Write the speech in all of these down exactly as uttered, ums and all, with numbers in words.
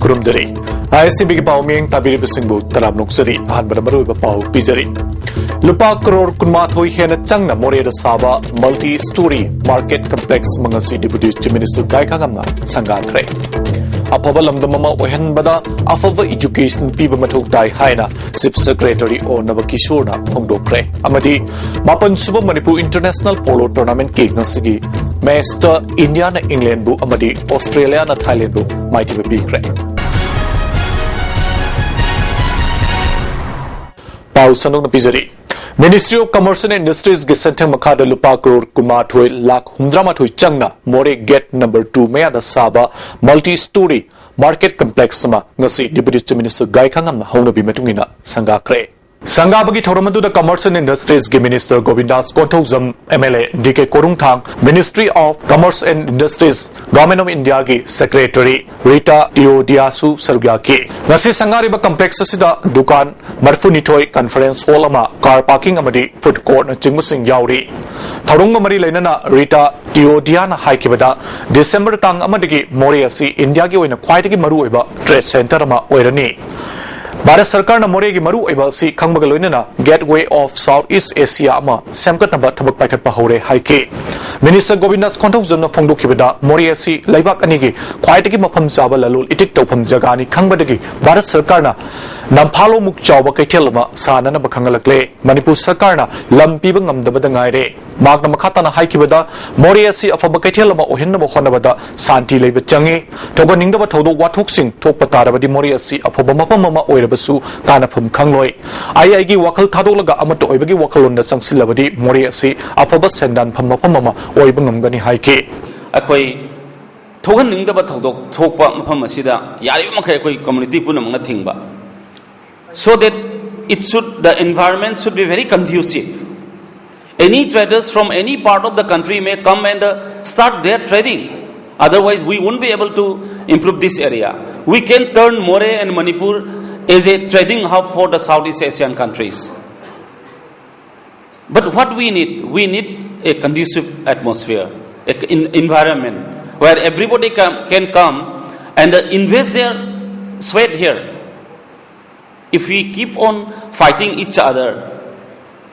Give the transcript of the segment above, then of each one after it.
ꯈꯨꯔꯨꯝꯖꯔꯤ꯫ ꯑꯥꯏ ꯑꯦꯁ T ꯚꯤꯒꯤ ꯄꯥꯎ ꯃꯤꯌꯦꯡ ꯇꯥꯕꯤꯔꯤꯕꯁꯤꯡꯕꯨ ꯇꯔꯥꯝꯅ ꯑꯣꯛꯆꯔꯤ꯫ ꯑꯍꯥꯟꯕꯗ ꯃꯔꯨꯑꯣꯏꯕ ꯄꯥꯎ ꯄꯤꯖꯔꯤ꯫ ꯂꯨꯄꯥ ꯀꯔꯣꯔ ꯀꯨꯟꯃꯥꯊꯣꯏ ꯍꯦꯟꯅ ꯆꯪꯅ ꯃꯣꯔꯦꯗ ꯁꯥꯕ multi story market complex ꯑꯃ ꯉꯁꯤ Deputy Chief Minister ꯒꯥꯏꯈꯥꯉꯝꯅ ꯁꯪꯒꯥꯈ꯭ꯔꯦ꯫ ꯑꯐꯕ ꯂꯝꯗꯝ ꯑꯃ ꯑꯣꯏꯍꯟꯕꯗ ꯑꯐꯕ education ꯄꯤꯕ ꯃꯊꯧ ꯇꯥꯏ ꯍꯥꯏꯅ Chief Secretary ꯑꯣ ꯅꯕꯀꯤꯁꯣꯔꯅ ꯐꯣꯡꯗꯣꯛꯈ꯭ꯔꯦ꯫ ꯑꯃꯗꯤ ꯃꯥꯄꯟ ꯁꯨꯕ ꯃꯅꯤꯄꯨꯔ International Polo Tournamentꯀꯤ ꯉꯁꯤꯒꯤ ꯃꯦꯆꯇ ꯏꯟꯗꯤꯌꯥꯅ ꯏꯪꯂꯦꯟꯕꯨ ꯑꯃꯗꯤ ꯑꯣꯁꯇ꯭ꯔꯦꯂꯤꯌꯥꯅ ꯊꯥꯏꯂꯦꯟꯕꯨ ꯃꯥꯏꯊꯤꯕ ꯄꯤꯈ꯭ꯔꯦ꯫ ꯄꯥꯎ ꯁꯟꯗꯣꯛꯅ ꯄꯤꯖꯔꯤ꯫ Ministry of Commerce and Industriesꯒꯤ ꯁꯦꯟꯊꯪ ꯃꯈꯥꯗ ꯂꯨꯄꯥ ꯀꯔꯣꯔ ꯀꯨꯟꯃꯥꯊꯣꯏ ꯂꯥꯈ ꯍꯨꯝꯗ꯭ꯔꯥꯃꯥꯊꯣꯏ ꯆꯪꯅ ꯃꯣꯔꯦ gate number two ꯃꯌꯥꯗ ꯁꯥꯕ multi story market complex ꯑꯃ ꯉꯁꯤ Deputy Chief Minister ꯒꯥꯏꯈꯥꯉꯝꯅ ꯍꯧꯅꯕꯤ ꯃꯇꯨꯡ ꯏꯟꯅ ꯁꯪꯒꯥꯈ꯭ꯔꯦ꯫ ꯁꯪꯒꯥꯕꯒꯤ ꯊꯧꯔꯝ ꯑꯗꯨꯗ Commerce and Industriesꯒꯤ Minister ꯒꯣꯕꯤꯟꯗꯥꯁ Konthoujam, M L A D K ꯀꯣꯔꯨꯡꯊꯥꯡ, Ministry of Commerce and Industries, Government of Indiaꯒꯤ Secretary Rita ꯇꯤꯑꯣꯗꯤꯌꯥꯁꯨ ꯁꯔꯨꯛ ꯌꯥꯈꯤ꯫ ꯉꯁꯤ ꯁꯪꯒꯥꯔꯤꯕ complex ꯑꯁꯤꯗ ꯗꯨꯀꯥꯟ ꯃꯔꯤꯐꯨꯅꯤꯊꯣꯏ, conference hall ꯑꯃ, car parking ꯑꯃꯗꯤ food courtꯅꯆꯤꯡꯕꯁꯤꯡ ꯌꯥꯎꯔꯤ꯫ ꯊꯧꯔꯝꯒ ꯃꯔꯤ ꯂꯩꯅꯅ ꯔꯤꯇꯥ ꯇꯤꯑꯣꯗꯤꯌꯥꯅ ꯍꯥꯏꯈꯤꯕꯗ, ꯗꯤꯁꯦꯝꯕꯔ ꯇꯥꯡ ꯑꯃꯗꯒꯤ ꯃꯣꯔꯦ ꯑꯁꯤ ꯏꯟꯗꯤꯌꯥꯒꯤ ꯑꯣꯏꯅ ꯈ꯭ꯋꯥꯏꯗꯒꯤ ꯃꯔꯨꯑꯣꯏꯕ trade centre ꯑꯃ ꯑꯣꯏꯔꯅꯤ꯫ ꯚꯥꯔꯠ ꯁꯔꯀꯥꯔꯅ ꯃꯣꯔꯦꯒꯤ ꯃꯔꯨꯑꯣꯏꯕ ꯑꯁꯤ ꯈꯪꯕꯒ ꯂꯣꯏꯅꯅ Gateway of South East Asia ꯑꯃ ꯁꯦꯝꯒꯠꯅꯕ ꯊꯕꯛ ꯄꯥꯏꯈꯠꯄ ꯍꯧꯔꯦ ꯍꯥꯏꯈꯤ꯫ Minister ꯒꯣꯕꯤꯟꯗꯥꯁ ꯀꯣꯟꯊꯧꯖꯝꯅ ꯐꯣꯡꯗꯣꯛꯈꯤꯕꯗ, ꯃꯣꯔꯦ ꯑꯁꯤ ꯂꯩꯕꯥꯛ ꯑꯅꯤꯒꯤ ꯈ꯭ꯋꯥꯏꯗꯒꯤ ꯃꯐꯝ ꯆꯥꯕ ꯂꯂꯣꯜ ꯏꯇꯤꯛ ꯇꯧꯐꯝ ꯖꯒꯥꯅꯤ ꯈꯪꯕꯗꯒꯤ ꯚꯥꯔꯠ ꯁꯔꯀꯥꯔꯅ ꯅꯝꯐꯥꯂꯣꯃꯨꯛ ꯆꯥꯎꯕ ꯀꯩꯊꯦꯜ ꯑꯃ ꯁꯥꯅꯅꯕ ꯈꯪꯍꯜꯂꯛꯂꯦ꯫ ꯃꯅꯤꯄꯨꯔ ꯁꯔꯀꯥꯔꯅ ꯂꯝ ꯄꯤꯕ ꯉꯝꯗꯕꯗ ꯉꯥꯏꯔꯦ꯫ ꯃꯍꯥꯛꯅ ꯃꯈꯥ ꯇꯥꯅ ꯍꯥꯏꯈꯤꯕꯗ, ꯃꯣꯔꯦ ꯑꯁꯤ ꯑꯐꯕ ꯀꯩꯊꯦꯜ ꯑꯃ ꯑꯣꯏꯍꯟꯅꯕ ꯍꯣꯠꯅꯕꯗ ꯁꯥꯟꯇꯤ ꯂꯩꯕ ꯆꯪꯏ꯫ ꯊꯣꯛꯍꯟꯅꯤꯡꯗꯕ ꯊꯧꯗꯣꯛ ꯋꯥꯊꯣꯛꯁꯤꯡ ꯊꯣꯛꯄ ꯇꯥꯔꯕꯗꯤ ꯃꯣꯔꯦ ꯑꯁꯤ ꯑꯐꯕ ꯃꯐꯝ ꯑꯃ ꯑꯣꯏꯔꯕꯁꯨ ꯀꯥꯟꯅꯐꯝ ꯈꯪꯂꯣꯏ꯫ ꯑꯩ ꯑꯩꯒꯤ ꯋꯥꯈꯜ ꯊꯥꯗꯣꯛꯂꯒ ꯑꯃꯠꯇ ꯑꯣꯏꯕꯒꯤ ꯋꯥꯈꯜꯂꯣꯟꯗ ꯆꯪꯁꯤꯜꯂꯕꯗꯤ ꯃꯣꯔꯦ ꯑꯁꯤ ꯑꯐꯕ ꯁꯦꯟꯗꯥꯟꯐꯝ ꯃꯐꯝ ꯑꯃ ꯑꯣꯏꯕ ꯉꯝꯒꯅꯤ ꯍꯥꯏꯈꯤ꯫ ꯑꯩꯈꯣꯏ ꯊꯣꯛꯍꯟꯅꯤꯡꯗꯕ ꯊꯧꯗꯣꯛ ꯊꯣꯛꯄ ꯃꯐꯝ ꯑꯁꯤꯗ ꯌꯥꯔꯤꯕ ꯃꯈꯩ ꯑꯩꯈꯣꯏ community ꯄꯨꯝꯅꯃꯛꯅ ꯊꯤꯡꯕ, so that it should, the environment should be very conducive. Any traders from any part of the country may come and uh, start their trading. Otherwise, we won't be able to improve this area. We can turn Moreh and Manipur as a trading hub for the Southeast Asian countries. But what we need, we need a conducive atmosphere, a c- in- environment where everybody can, can come and uh, invest their sweat here. If we keep on fighting each other,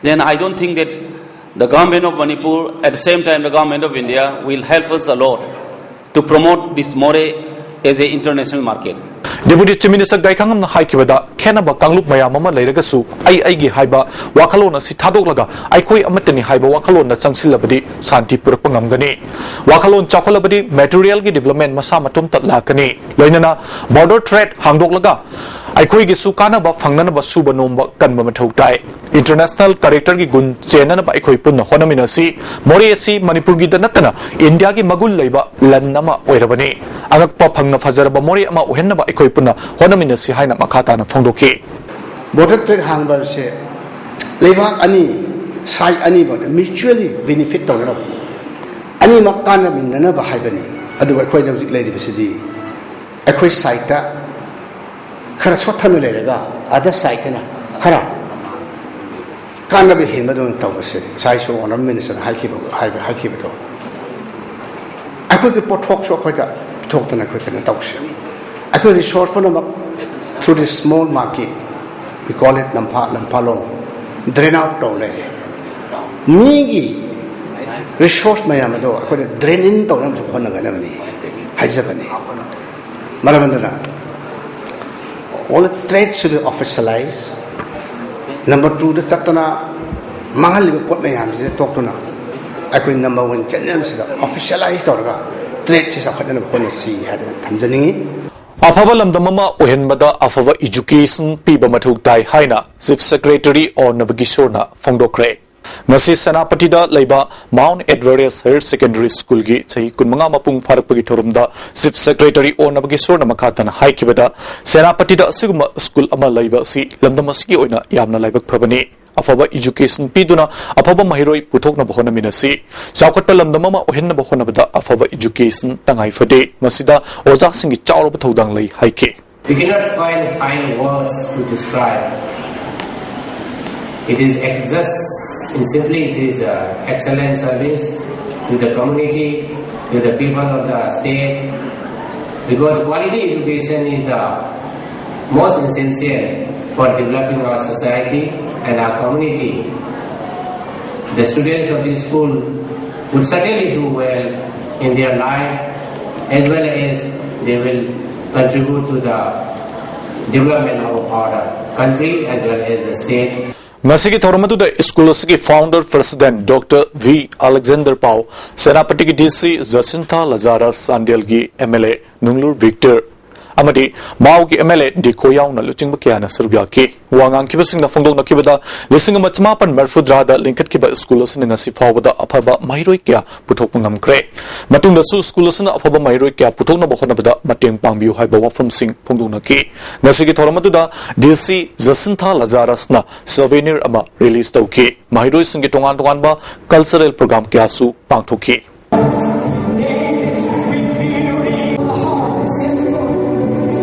then I don't think that the government of Manipur, at the same time the government of India, will help us a lot to promote this Moreh as an international market. Deputy Chief Minister ꯒꯥꯏꯈꯥꯉꯝꯅ ꯍꯥꯏꯈꯤꯕꯗ, ꯈꯦꯠꯅꯕ ꯀꯥꯡꯂꯨꯞ ꯃꯌꯥꯝ ꯑꯃ ꯂꯩꯔꯒꯁꯨ ꯑꯩ ꯑꯩꯒꯤ ꯍꯥꯏꯕ ꯋꯥꯈꯜꯂꯣꯟ ꯑꯁꯤ ꯊꯥꯗꯣꯛꯂꯒ ꯑꯩꯈꯣꯏ ꯑꯃꯠꯇꯅꯤ ꯍꯥꯏꯕ ꯋꯥꯈꯜꯂꯣꯟꯗ ꯆꯪꯁꯤꯜꯂꯕꯗꯤ ꯁꯥꯟꯇꯤ ꯄꯨꯔꯛꯄ ꯉꯝꯒꯅꯤ꯫ ꯋꯥꯈꯜꯂꯣꯟ ꯆꯥꯎꯈꯠꯂꯕꯗꯤ materialꯒꯤ development ꯃꯁꯥ ꯃꯇꯣꯝꯇ ꯂꯥꯛꯀꯅꯤ꯫ ꯂꯣꯏꯅꯅ border trade ꯍꯥꯡꯗꯣꯛꯂꯒ ꯑꯩꯈꯣꯏꯒꯤꯁꯨ ꯀꯥꯟꯅꯕ ꯐꯪꯅꯅꯕ ꯁꯨꯕ ꯅꯣꯝꯕ ꯀꯟꯕ ꯃꯊꯧ ꯇꯥꯏ꯫ International characterꯒꯤ ꯒꯨꯟ ꯆꯦꯟꯅꯅꯕ ꯑꯩꯈꯣꯏ ꯄꯨꯟꯅ ꯍꯣꯠꯅꯃꯤꯟꯅꯁꯤ꯫ ꯃꯣꯔꯦ ꯑꯁꯤ ꯃꯅꯤꯄꯨꯔꯒꯤꯗ ꯅꯠꯇꯅ ꯏꯟꯗꯤꯌꯥꯒꯤ ꯃꯒꯨꯟ ꯂꯩꯕ ꯂꯟ ꯑꯃ ꯑꯣꯏꯔꯕꯅꯤ꯫ ꯑꯉꯛꯄ ꯐꯪꯅ ꯐꯖꯔꯕ ꯃꯣꯔꯦ ꯑꯃ ꯑꯣꯏꯍꯟꯅꯕ ꯑꯩꯈꯣꯏ ꯄꯨꯟꯅ ꯍꯣꯠꯅꯃꯤꯟꯅꯁꯤ ꯍꯥꯏꯅ ꯃꯈꯥ ꯇꯥꯅ ꯐꯣꯡꯗꯣꯛꯈꯤ꯫ Border trade ꯍꯥꯡꯕ ꯍꯥꯏꯕꯁꯦ ꯂꯩꯕꯥꯛ ꯑꯅꯤ, side ꯑꯅꯤꯃꯛꯇ mutually benefit ꯇꯧꯅꯅꯕ, ꯑꯅꯤꯃꯛ ꯀꯥꯟꯅꯃꯤꯟꯅꯅꯕ ꯍꯥꯏꯕꯅꯤ꯫ ꯑꯗꯨꯕꯨ ꯑꯩꯈꯣꯏꯗ ꯍꯧꯖꯤꯛ ꯂꯩꯔꯤꯕꯁꯤꯗꯤ ꯑꯩꯈꯣꯏ sideꯇ ꯈꯔ ꯁꯣꯠꯊꯅ ꯂꯩꯔꯒ other sideꯇꯅ ꯈꯔ ꯀꯥꯟꯅꯕ ꯍꯦꯟꯕꯗꯧꯅ ꯇꯧꯕꯁꯦ, ꯉꯁꯥꯏꯁꯨ Honourable Ministerꯅ ꯍꯥꯏꯈꯤꯕ, ꯍꯥꯏꯕ, ꯍꯥꯏꯈꯤꯕꯗꯣ, ꯑꯩꯈꯣꯏꯒꯤ ꯄꯣꯠꯊꯣꯛꯁꯨ ꯑꯩꯈꯣꯏꯗ ꯄꯨꯊꯣꯛꯇꯅ ꯑꯩꯈꯣꯏ ꯀꯩꯅꯣ ꯇꯧꯁꯦ꯫ ꯑꯩꯈꯣꯏ resource ꯄꯨꯝꯅꯃꯛ through this small market, we call it ꯂꯝꯐꯥ, ꯂꯝꯐꯥꯂꯣꯡ, drain out ꯇꯧ ꯂꯩꯔꯦ꯫ ꯃꯤꯒꯤ resource ꯃꯌꯥꯝ ꯑꯗꯣ ꯑꯩꯈꯣꯏꯅ drain in ꯇꯧꯅꯕꯁꯨ ꯍꯣꯠꯅꯒꯗꯕꯅꯤ ꯍꯥꯏꯖꯕꯅꯤ꯫ ꯃꯔꯝ ꯑꯗꯨꯅ all trade should be officialized꯫ Number twoꯗ ꯆꯠꯇꯅ ꯃꯥꯡꯍꯜꯂꯤꯕ ꯄꯣꯠ ꯃꯌꯥꯝꯁꯤꯗ ꯇꯣꯛꯇꯨꯅ ꯑꯩꯈꯣꯏ number one channelꯁꯤꯗ officialize ꯇꯧꯔꯒ tradeꯁꯤ ꯆꯥꯎꯈꯠꯅꯅꯕ ꯍꯣꯠꯅꯁꯤ ꯍꯥꯏꯗꯅ ꯊꯝꯖꯅꯤꯡꯉꯤ꯫ ꯑꯐꯕ ꯂꯝꯗꯝ ꯑꯃ ꯑꯣꯏꯍꯟꯕꯗ ꯑꯐꯕ education ꯄꯤꯕ ꯃꯊꯧ ꯇꯥꯏ ꯍꯥꯏꯅ Chief Secretary ꯑꯣ ꯅꯕꯀꯤꯁꯣꯔꯅ ꯐꯣꯡꯗꯣꯛꯈ꯭ꯔꯦ꯫ ꯉꯁꯤ ꯁꯦꯅꯥꯄꯇꯤꯗ ꯂꯩꯕ Mount Everest Higher Secondary Schoolꯒꯤ ꯆꯍꯤ ꯀꯨꯟꯃꯉꯥ ꯃꯄꯨꯡ ꯐꯥꯔꯛꯄꯒꯤ ꯊꯧꯔꯝꯗ Chief Secretary ꯑꯣ ꯅꯕꯀꯤꯁꯣꯔꯅ ꯃꯈꯥ ꯇꯥꯅ ꯍꯥꯏꯈꯤꯕꯗ, ꯁꯦꯅꯥꯄꯇꯤꯗ ꯑꯁꯤꯒꯨꯝꯕ school ꯑꯃ ꯂꯩꯕ ꯑꯁꯤ ꯂꯝꯗꯝ ꯑꯁꯤꯒꯤ ꯑꯣꯏꯅ ꯌꯥꯝꯅ ꯂꯥꯏꯕꯛ ꯐꯕꯅꯤ꯫ ꯑꯐꯕ education ꯄꯤꯗꯨꯅ ꯑꯐꯕ ꯃꯍꯩꯔꯣꯏ ꯄꯨꯊꯣꯛꯅꯕ ꯍꯣꯠꯅꯃꯤꯟꯅꯁꯤ꯫ ꯆꯥꯎꯈꯠꯄ ꯂꯝꯗꯝ ꯑꯃ ꯑꯣꯏꯍꯟꯅꯕ ꯍꯣꯠꯅꯕꯗ ꯑꯐꯕ education ꯇꯉꯥꯏ ꯐꯗꯦ꯫ ꯃꯁꯤꯗ ꯑꯣꯖꯥꯁꯤꯡꯒꯤ ꯆꯥꯎꯔꯕ ꯊꯧꯗꯥꯡ ꯂꯩ ꯍꯥꯏꯈꯤ꯫ We cannot find fine words to describe. It is ex- just in simply it is uh, excellent service to the community, to the people of the state. Because quality education is the most essential for developing our society and our community. The students of this school would certainly do well in their life, as well as they will contribute to the development of our country as well as the state. ꯉꯁꯤꯒꯤ ꯊꯧꯔꯝ ꯑꯗꯨꯗ school ꯑꯁꯤꯒꯤ founder president doctor V Alexander ꯄꯥꯎ, ꯁꯦꯅꯥꯄꯇꯤꯒꯤ ꯗꯤ ꯁꯤ ꯖꯁꯤꯟꯊꯥ ꯂꯖꯥꯔꯁ, ꯆꯥꯟꯗꯦꯜꯒꯤ M L A ꯅꯨꯡꯂꯨꯔ Victor ꯑꯃꯗꯤ ꯃꯥꯎꯒꯤ M L A ꯗꯤ ꯀꯣ ꯌꯥꯎꯅ ꯂꯨꯆꯤꯡꯕ ꯀꯌꯥꯅ ꯁꯔꯨꯛ ꯌꯥꯈꯤ꯫ ꯋꯥ ꯉꯥꯡꯈꯤꯕꯁꯤꯡꯅ ꯐꯣꯡꯗꯣꯛꯅꯈꯤꯕꯗ, ꯂꯤꯁꯤꯡ ꯑꯃ ꯆꯃꯥꯄꯟ ꯃꯔꯤꯐꯨꯇꯔꯥꯗ ꯂꯤꯡꯈꯠꯈꯤꯕ ꯁ꯭ꯀꯨꯜ ꯑꯁꯤꯅ ꯉꯁꯤ ꯐꯥꯎꯕꯗ ꯑꯐꯕ ꯃꯍꯩꯔꯣꯏ ꯀꯌꯥ ꯄꯨꯊꯣꯛꯄ ꯉꯝꯈ꯭ꯔꯦ꯫ ꯃꯇꯨꯡꯗꯁꯨ ꯁ꯭ꯀꯨꯜ ꯑꯁꯤꯅ ꯑꯐꯕ ꯃꯍꯩꯔꯣꯏ ꯀꯌꯥ ꯄꯨꯊꯣꯛꯅꯕ ꯍꯣꯠꯅꯕꯗ ꯃꯇꯦꯡ ꯄꯥꯡꯕꯤꯌꯨ ꯍꯥꯏꯕ ꯋꯥꯐꯝꯁꯤꯡ ꯐꯣꯡꯗꯣꯛꯅꯈꯤ꯫ ꯉꯁꯤꯒꯤ ꯊꯧꯔꯝ ꯑꯗꯨꯗ ꯗꯤ ꯁꯤ ꯖꯁꯤꯟꯊꯥ ꯂꯖꯥꯔꯁꯅ ꯁꯣꯚꯦꯅꯤꯌꯔ ꯑꯃ ꯔꯤꯂꯤꯖ ꯇꯧꯈꯤ꯫ ꯃꯍꯩꯔꯣꯏꯁꯤꯡꯒꯤ ꯇꯣꯉꯥꯟ ꯇꯣꯉꯥꯟꯕ ꯀꯜꯆꯔꯦꯜ ꯄ꯭ꯔꯣꯒ꯭ꯔꯥꯝ ꯀꯌꯥꯁꯨ ꯄꯥꯡꯊꯣꯛꯈꯤ꯫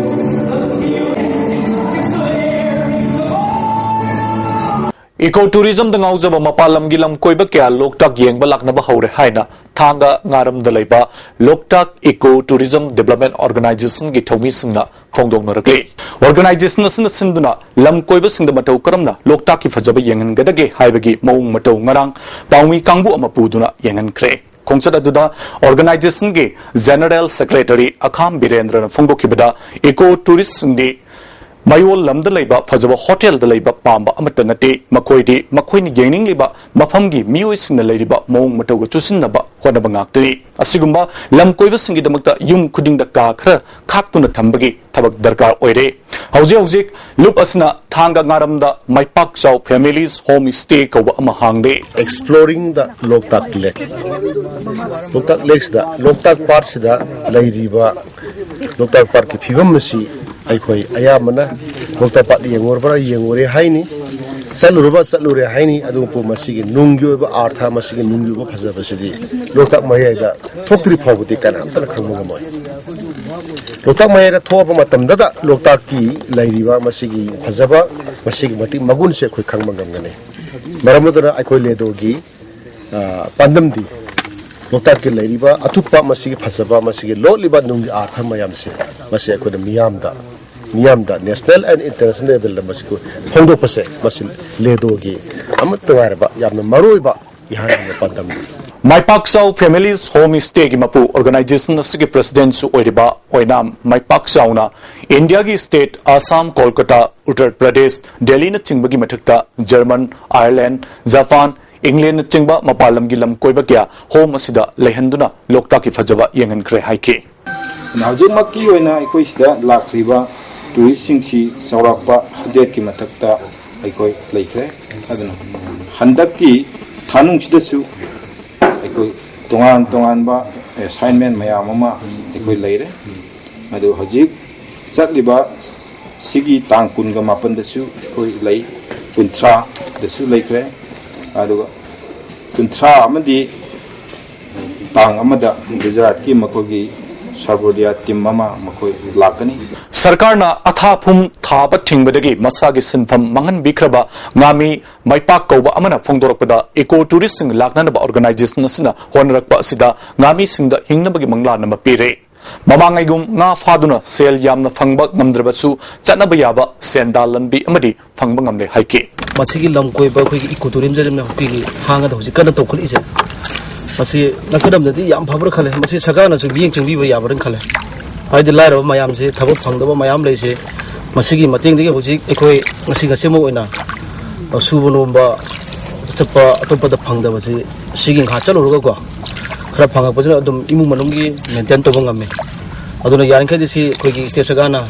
ꯏꯀꯣ ꯇꯨꯔꯤꯖꯝꯗ ꯉꯥꯎꯖꯕ ꯃꯄꯥꯟ ꯂꯝꯒꯤ ꯂꯝ ꯀꯣꯏꯕ ꯀꯌꯥ ꯂꯣꯛꯇꯥꯛ ꯌꯦꯡꯕ ꯂꯥꯛꯅꯕ ꯍꯧꯔꯦ ꯍꯥꯏꯅ ꯊꯥꯡꯒ ꯉꯥꯔꯝꯗ ꯂꯩꯕ ꯂꯣꯛꯇꯥꯛ ꯏꯀꯣ ꯇꯨꯔꯤꯖꯝ ꯗꯤꯕꯦꯂꯞꯃꯦꯟ ꯑꯣꯔꯒꯅꯥꯏꯖꯦꯁꯟꯒꯤ ꯊꯧꯃꯤꯁꯤꯡꯅ ꯐꯣꯡꯗꯣꯛꯅꯔꯛꯂꯤ꯫ ꯑꯣꯔꯒꯅꯥꯏꯖꯦꯁꯟ ꯑꯁꯤꯅ ꯁꯤꯟꯗꯨꯅ ꯂꯝ ꯀꯣꯏꯕꯁꯤꯡꯗ ꯃꯇꯧ ꯀꯔꯝꯅ ꯂꯣꯛꯇꯥꯛꯀꯤ ꯐꯖꯕ ꯌꯦꯡꯍꯟꯒꯗꯒꯦ ꯍꯥꯏꯕꯒꯤ ꯃꯑꯣꯡ ꯃꯇꯧ ꯉꯔꯥꯡ ꯄꯥꯎꯃꯤ ꯀꯥꯡꯕꯨ ꯑꯃ ꯄꯨꯗꯨꯅ ꯌꯦꯡꯍꯟꯈ꯭ꯔꯦ꯫ ꯈꯣꯡꯆꯠ ꯑꯗꯨꯗ ꯑꯣꯔꯒꯅꯥꯏꯖꯦꯁꯟꯒꯤ ꯖꯦꯅꯔꯦꯜ ꯁꯦꯀ꯭ꯔꯦꯇꯔꯤ ꯑꯈꯥꯝ ꯕꯤꯔꯦꯟꯗ꯭ꯔꯅ ꯐꯣꯡꯗꯣꯛꯈꯤꯕꯗ, ꯏꯀꯣ ꯇꯨꯔꯤꯁ꯭ꯠꯁꯤꯡꯗꯤ ꯃꯌꯣꯜ ꯂꯝꯗ ꯂꯩꯕ ꯐꯖꯕ ꯍꯣꯇꯦꯜꯗ ꯂꯩꯕ ꯄꯥꯝꯕ ꯑꯃꯠꯇ ꯅꯠꯇꯦ, ꯃꯈꯣꯏꯗꯤ ꯃꯈꯣꯏꯅ ꯌꯦꯡꯅꯤꯡꯂꯤꯕ ꯃꯐꯝꯒꯤ ꯃꯤꯑꯣꯏꯁꯤꯡꯅ ꯂꯩꯔꯤꯕ ꯃꯑꯣꯡ ꯃꯇꯧꯒ ꯆꯨꯁꯤꯟꯅꯕ ꯍꯣꯠꯅꯕ ꯉꯥꯛꯇꯅꯤ꯫ ꯑꯁꯤꯒꯨꯝꯕ ꯂꯝ ꯀꯣꯏꯕꯁꯤꯡꯒꯤꯗꯃꯛꯇ ꯌꯨꯝ ꯈꯨꯗꯤꯡꯗ ꯀꯥ ꯈꯔ ꯈꯥꯛꯇꯨꯅ ꯊꯝꯕꯒꯤ ꯊꯕꯛ ꯗꯔꯀꯥꯔ ꯑꯣꯏꯔꯦ꯫ ꯍꯧꯖꯤꯛ ꯍꯧꯖꯤꯛ ꯂꯨꯞ ꯑꯁꯤꯅ ꯊꯥꯡꯒ ꯉꯥꯔꯝꯗ ꯃꯥꯏꯄꯥꯛꯆꯥꯎ ꯐꯦꯃꯤꯂꯤꯁ ꯍꯣꯝ ꯁ꯭ꯇꯦ ꯀꯧꯕ ꯑꯃ ꯍꯥꯡꯂꯦ꯫ Exploring the Loktak Lake꯫ ꯂꯣꯛꯇꯥꯛ ꯂꯦꯛꯁꯤꯗ, ꯂꯣꯛꯇꯥꯛ ꯄꯥꯠꯁꯤꯗ ꯂꯩꯔꯤꯕ ꯂꯣꯛꯇꯥꯛ ꯄꯥꯠꯀꯤ ꯐꯤꯕꯝ ꯑꯁꯤ ꯑꯩꯈꯣꯏ ꯑꯌꯥꯝꯕꯅ ꯂꯣꯛꯇꯥꯛ ꯄꯥꯠ ꯌꯦꯡꯉꯨꯔꯕ꯭ꯔꯥ, ꯌꯦꯡꯉꯨꯔꯦ ꯍꯥꯏꯅꯤ, ꯆꯠꯂꯨꯔꯕ ꯆꯠꯂꯨꯔꯦ ꯍꯥꯏꯅꯤ꯫ ꯑꯗꯨꯕꯨ ꯃꯁꯤꯒꯤ ꯅꯨꯡꯒꯤ ꯑꯣꯏꯕ ꯑꯥꯔꯊ, ꯃꯁꯤꯒꯤ ꯅꯨꯡꯒꯤ ꯑꯣꯏꯕ ꯐꯖꯕꯁꯤꯗꯤ ꯂꯣꯛꯇꯥꯛ ꯃꯌꯥꯏꯗ ꯊꯣꯛꯇ꯭ꯔꯤ ꯐꯥꯎꯕꯗꯤ ꯀꯅꯥꯝꯇꯅ ꯈꯪꯕ ꯉꯝꯃꯣꯏ꯫ ꯂꯣꯛꯇꯥꯛ ꯃꯌꯥꯏꯗ ꯊꯣꯛꯑꯕ ꯃꯇꯝꯗꯗ ꯂꯣꯛꯇꯥꯛꯀꯤ ꯂꯩꯔꯤꯕ ꯃꯁꯤꯒꯤ ꯐꯖꯕ, ꯃꯁꯤꯒꯤ ꯃꯇꯤꯛ ꯃꯒꯨꯟꯁꯦ ꯑꯩꯈꯣꯏ ꯈꯪꯕ ꯉꯝꯒꯅꯤ꯫ ꯃꯔꯝ ꯑꯗꯨꯅ ꯑꯩꯈꯣꯏ ꯂꯦꯗꯣꯒꯤ, ꯑ, ꯄꯥꯟꯗꯝꯗꯤ ꯂꯣꯛꯇꯥꯛꯀꯤ ꯂꯩꯔꯤꯕ ꯑꯊꯨꯞꯄ ꯃꯁꯤꯒꯤ ꯐꯖꯕ, ꯃꯁꯤꯒꯤ ꯂꯣꯠꯂꯤꯕ ꯅꯨꯡꯒꯤ ꯑꯥꯔꯊ ꯃꯌꯥꯝꯁꯦ, ꯃꯁꯤ ꯑꯩꯈꯣꯏꯅ ꯃꯤꯌꯥꯝꯗ ꯃꯤꯌꯥꯝꯗ national and international levelꯗ ꯃꯁꯤ ꯐꯣꯡꯗꯣꯛꯄꯁꯦ, ꯃꯁꯤ ꯂꯦꯗꯣꯒꯤ ꯑꯃꯠꯇ ꯉꯥꯏꯔꯕ ꯌꯥꯝꯅ ꯃꯔꯨꯑꯣꯏꯕ ꯏꯍꯥꯟ ꯍꯥꯟꯕ ꯄꯥꯟꯗꯝꯅꯤ꯫ ꯃꯥꯏꯄꯥꯛꯆꯥꯎ Families Home Stayꯒꯤ ꯃꯄꯨ, organization ꯑꯁꯤꯒꯤ presidentꯁꯨ ꯑꯣꯏꯔꯤꯕ ꯑꯣꯏꯅꯥꯝ ꯃꯥꯏꯄꯥꯛꯆꯥꯎꯅ ꯏꯟꯗꯤꯌꯥꯒꯤ state ꯑꯁꯥꯝ, ꯀꯣꯜꯀꯇꯥ, ꯎꯠꯇꯔ ꯄ꯭ꯔꯗꯦꯁ, ꯗꯦꯜꯂꯤꯅꯆꯤꯡꯕꯒꯤ ꯃꯊꯛꯇ ꯖꯔꯃꯟ, ꯑꯥꯌꯔꯂꯦꯟ, ꯖꯄꯥꯟ, ꯏꯪꯂꯦꯟꯗꯅꯆꯤꯡꯕ ꯃꯄꯥꯟ ꯂꯝꯒꯤ ꯂꯝ ꯀꯣꯏꯕ ꯀꯌꯥ home ꯑꯁꯤꯗ ꯂꯩꯍꯟꯗꯨꯅ ꯂꯣꯛꯇꯥꯛꯀꯤ ꯐꯖꯕ ꯌꯦꯡꯍꯟꯈ꯭ꯔꯦ ꯍꯥꯏꯈꯤ꯫ ꯑꯗꯨꯅ ꯍꯧꯖꯤꯛꯃꯛꯀꯤ ꯑꯣꯏꯅ ꯑꯩꯈꯣꯏ ꯁꯤꯗ ꯂꯥꯛꯂꯤꯕ touristꯁꯤꯡꯁꯤ ꯆꯥꯎꯔꯥꯛꯄ hundredꯀꯤ ꯃꯊꯛꯇ ꯑꯩꯈꯣꯏ ꯂꯩꯈ꯭ꯔꯦ꯫ ꯑꯗꯨꯅ ꯍꯟꯗꯛꯀꯤ ꯊꯥꯅꯨꯡꯁꯤꯗꯁꯨ ꯑꯩꯈꯣꯏ ꯇꯣꯉꯥꯟ ꯇꯣꯉꯥꯟꯕ assignment ꯃꯌꯥꯝ ꯑꯃ ꯑꯩꯈꯣꯏ ꯂꯩꯔꯦ꯫ ꯑꯗꯨ ꯍꯧꯖꯤꯛ ꯆꯠꯂꯤꯕ ꯁꯤꯒꯤ ꯇꯥꯡ ꯀꯨꯟꯒ ꯃꯥꯄꯟꯗꯁꯨ ꯑꯩꯈꯣꯏ ꯂꯩ, ꯀꯨꯟꯊ꯭ꯔꯥꯗꯁꯨ ꯂꯩꯈ꯭ꯔꯦ꯫ ꯑꯗꯨꯒ ꯀꯨꯟꯊ꯭ꯔꯥ ꯑꯃꯗꯤ ꯇꯥꯡ ꯑꯃꯗ ꯒꯨꯖꯔꯥꯠꯀꯤ ꯃꯈꯣꯏꯒꯤ ꯁꯔꯕꯣꯗꯤꯌꯥ team ꯑꯃ ꯃꯈꯣꯏ ꯂꯥꯛꯀꯅꯤ꯫ ꯁꯔꯀꯥꯔꯅ ꯑꯊꯥꯐꯨꯝ ꯊꯥꯕ ꯊꯤꯡꯕꯗꯒꯤ ꯃꯁꯥꯒꯤ ꯁꯤꯟꯐꯝ ꯃꯥꯡꯍꯟꯕꯤꯈ꯭ꯔꯕ ꯉꯥꯃꯤ ꯃꯥꯏꯄꯥꯛ ꯀꯧꯕ ꯑꯃꯅ ꯐꯣꯡꯗꯣꯔꯛꯄꯗ, eco touristꯁꯤꯡ ꯂꯥꯛꯅꯅꯕ organization ꯑꯁꯤꯅ ꯍꯣꯠꯅꯔꯛꯄ ꯑꯁꯤꯗ ꯉꯥꯃꯤꯁꯤꯡꯗ ꯍꯤꯡꯅꯕꯒꯤ ꯃꯪꯂꯥꯟ ꯑꯃ ꯄꯤꯔꯦ꯫ ꯃꯃꯥꯡꯉꯩꯒꯨꯝ ꯉꯥ ꯐꯥꯗꯨꯅ ꯁꯦꯜ ꯌꯥꯝꯅ ꯐꯪꯕ ꯉꯝꯗ꯭ꯔꯕꯁꯨ, ꯆꯠꯅꯕ ꯌꯥꯕ ꯁꯦꯟꯗꯥꯜ ꯂꯝꯕꯤ ꯑꯃꯗꯤ ꯐꯪꯕ ꯉꯝꯂꯦ ꯍꯥꯏꯈꯤ꯫ ꯃꯁꯤꯒꯤ ꯂꯝ ꯀꯣꯏꯕ ꯑꯩꯈꯣꯏꯒꯤ eco tourismꯁꯤꯅ ꯍꯧꯖꯤꯛ ꯊꯥꯡꯒꯗ ꯍꯧꯖꯤꯛ ꯀꯟꯅ ꯇꯧꯈꯠꯂꯛꯏꯁꯦ, ꯃꯁꯤ ꯅꯥꯀꯜ ꯑꯃꯗꯗꯤ ꯌꯥꯝ ꯐꯕ꯭ꯔꯥ ꯈꯜꯂꯦ꯫ ꯃꯁꯤ ꯁꯔꯀꯥꯔꯅꯁꯨ ꯃꯤꯠꯌꯦꯡ ꯆꯪꯕꯤꯕ ꯌꯥꯕ꯭ꯔꯥꯅ ꯈꯜꯂꯦ꯫ ꯍꯥꯏꯗꯤ ꯂꯥꯏꯔꯕ ꯃꯌꯥꯝꯁꯦ, ꯊꯕꯛ ꯐꯪꯗꯕ ꯃꯌꯥꯝ ꯂꯩꯁꯦ, ꯃꯁꯤꯒꯤ ꯃꯇꯦꯡꯗꯒꯤ ꯍꯧꯖꯤꯛ ꯑꯩꯈꯣꯏ ꯉꯁꯤ ꯉꯁꯤꯃꯛ ꯑꯣꯏꯅ ꯁꯨꯕ ꯅꯣꯝꯕ ꯆꯠꯄ ꯑꯇꯣꯞꯄꯗ ꯐꯪꯗꯕꯁꯤ ꯁꯤꯒꯤ ꯉꯥꯏꯍꯥꯛ ꯆꯠꯂꯨꯔꯒꯀꯣ, ꯈꯔ ꯐꯪꯉꯛꯄꯁꯤꯅ ꯑꯗꯨꯝ ꯏꯃꯨꯡ ꯃꯅꯨꯡꯒꯤ maintain ꯇꯧꯕ ꯉꯝꯃꯦ꯫ ꯑꯗꯨꯅ ꯌꯥꯔꯤꯈꯩꯗꯤ ꯁꯤ ꯑꯩꯈꯣꯏꯒꯤ state ꯁꯔꯀꯥꯔꯅ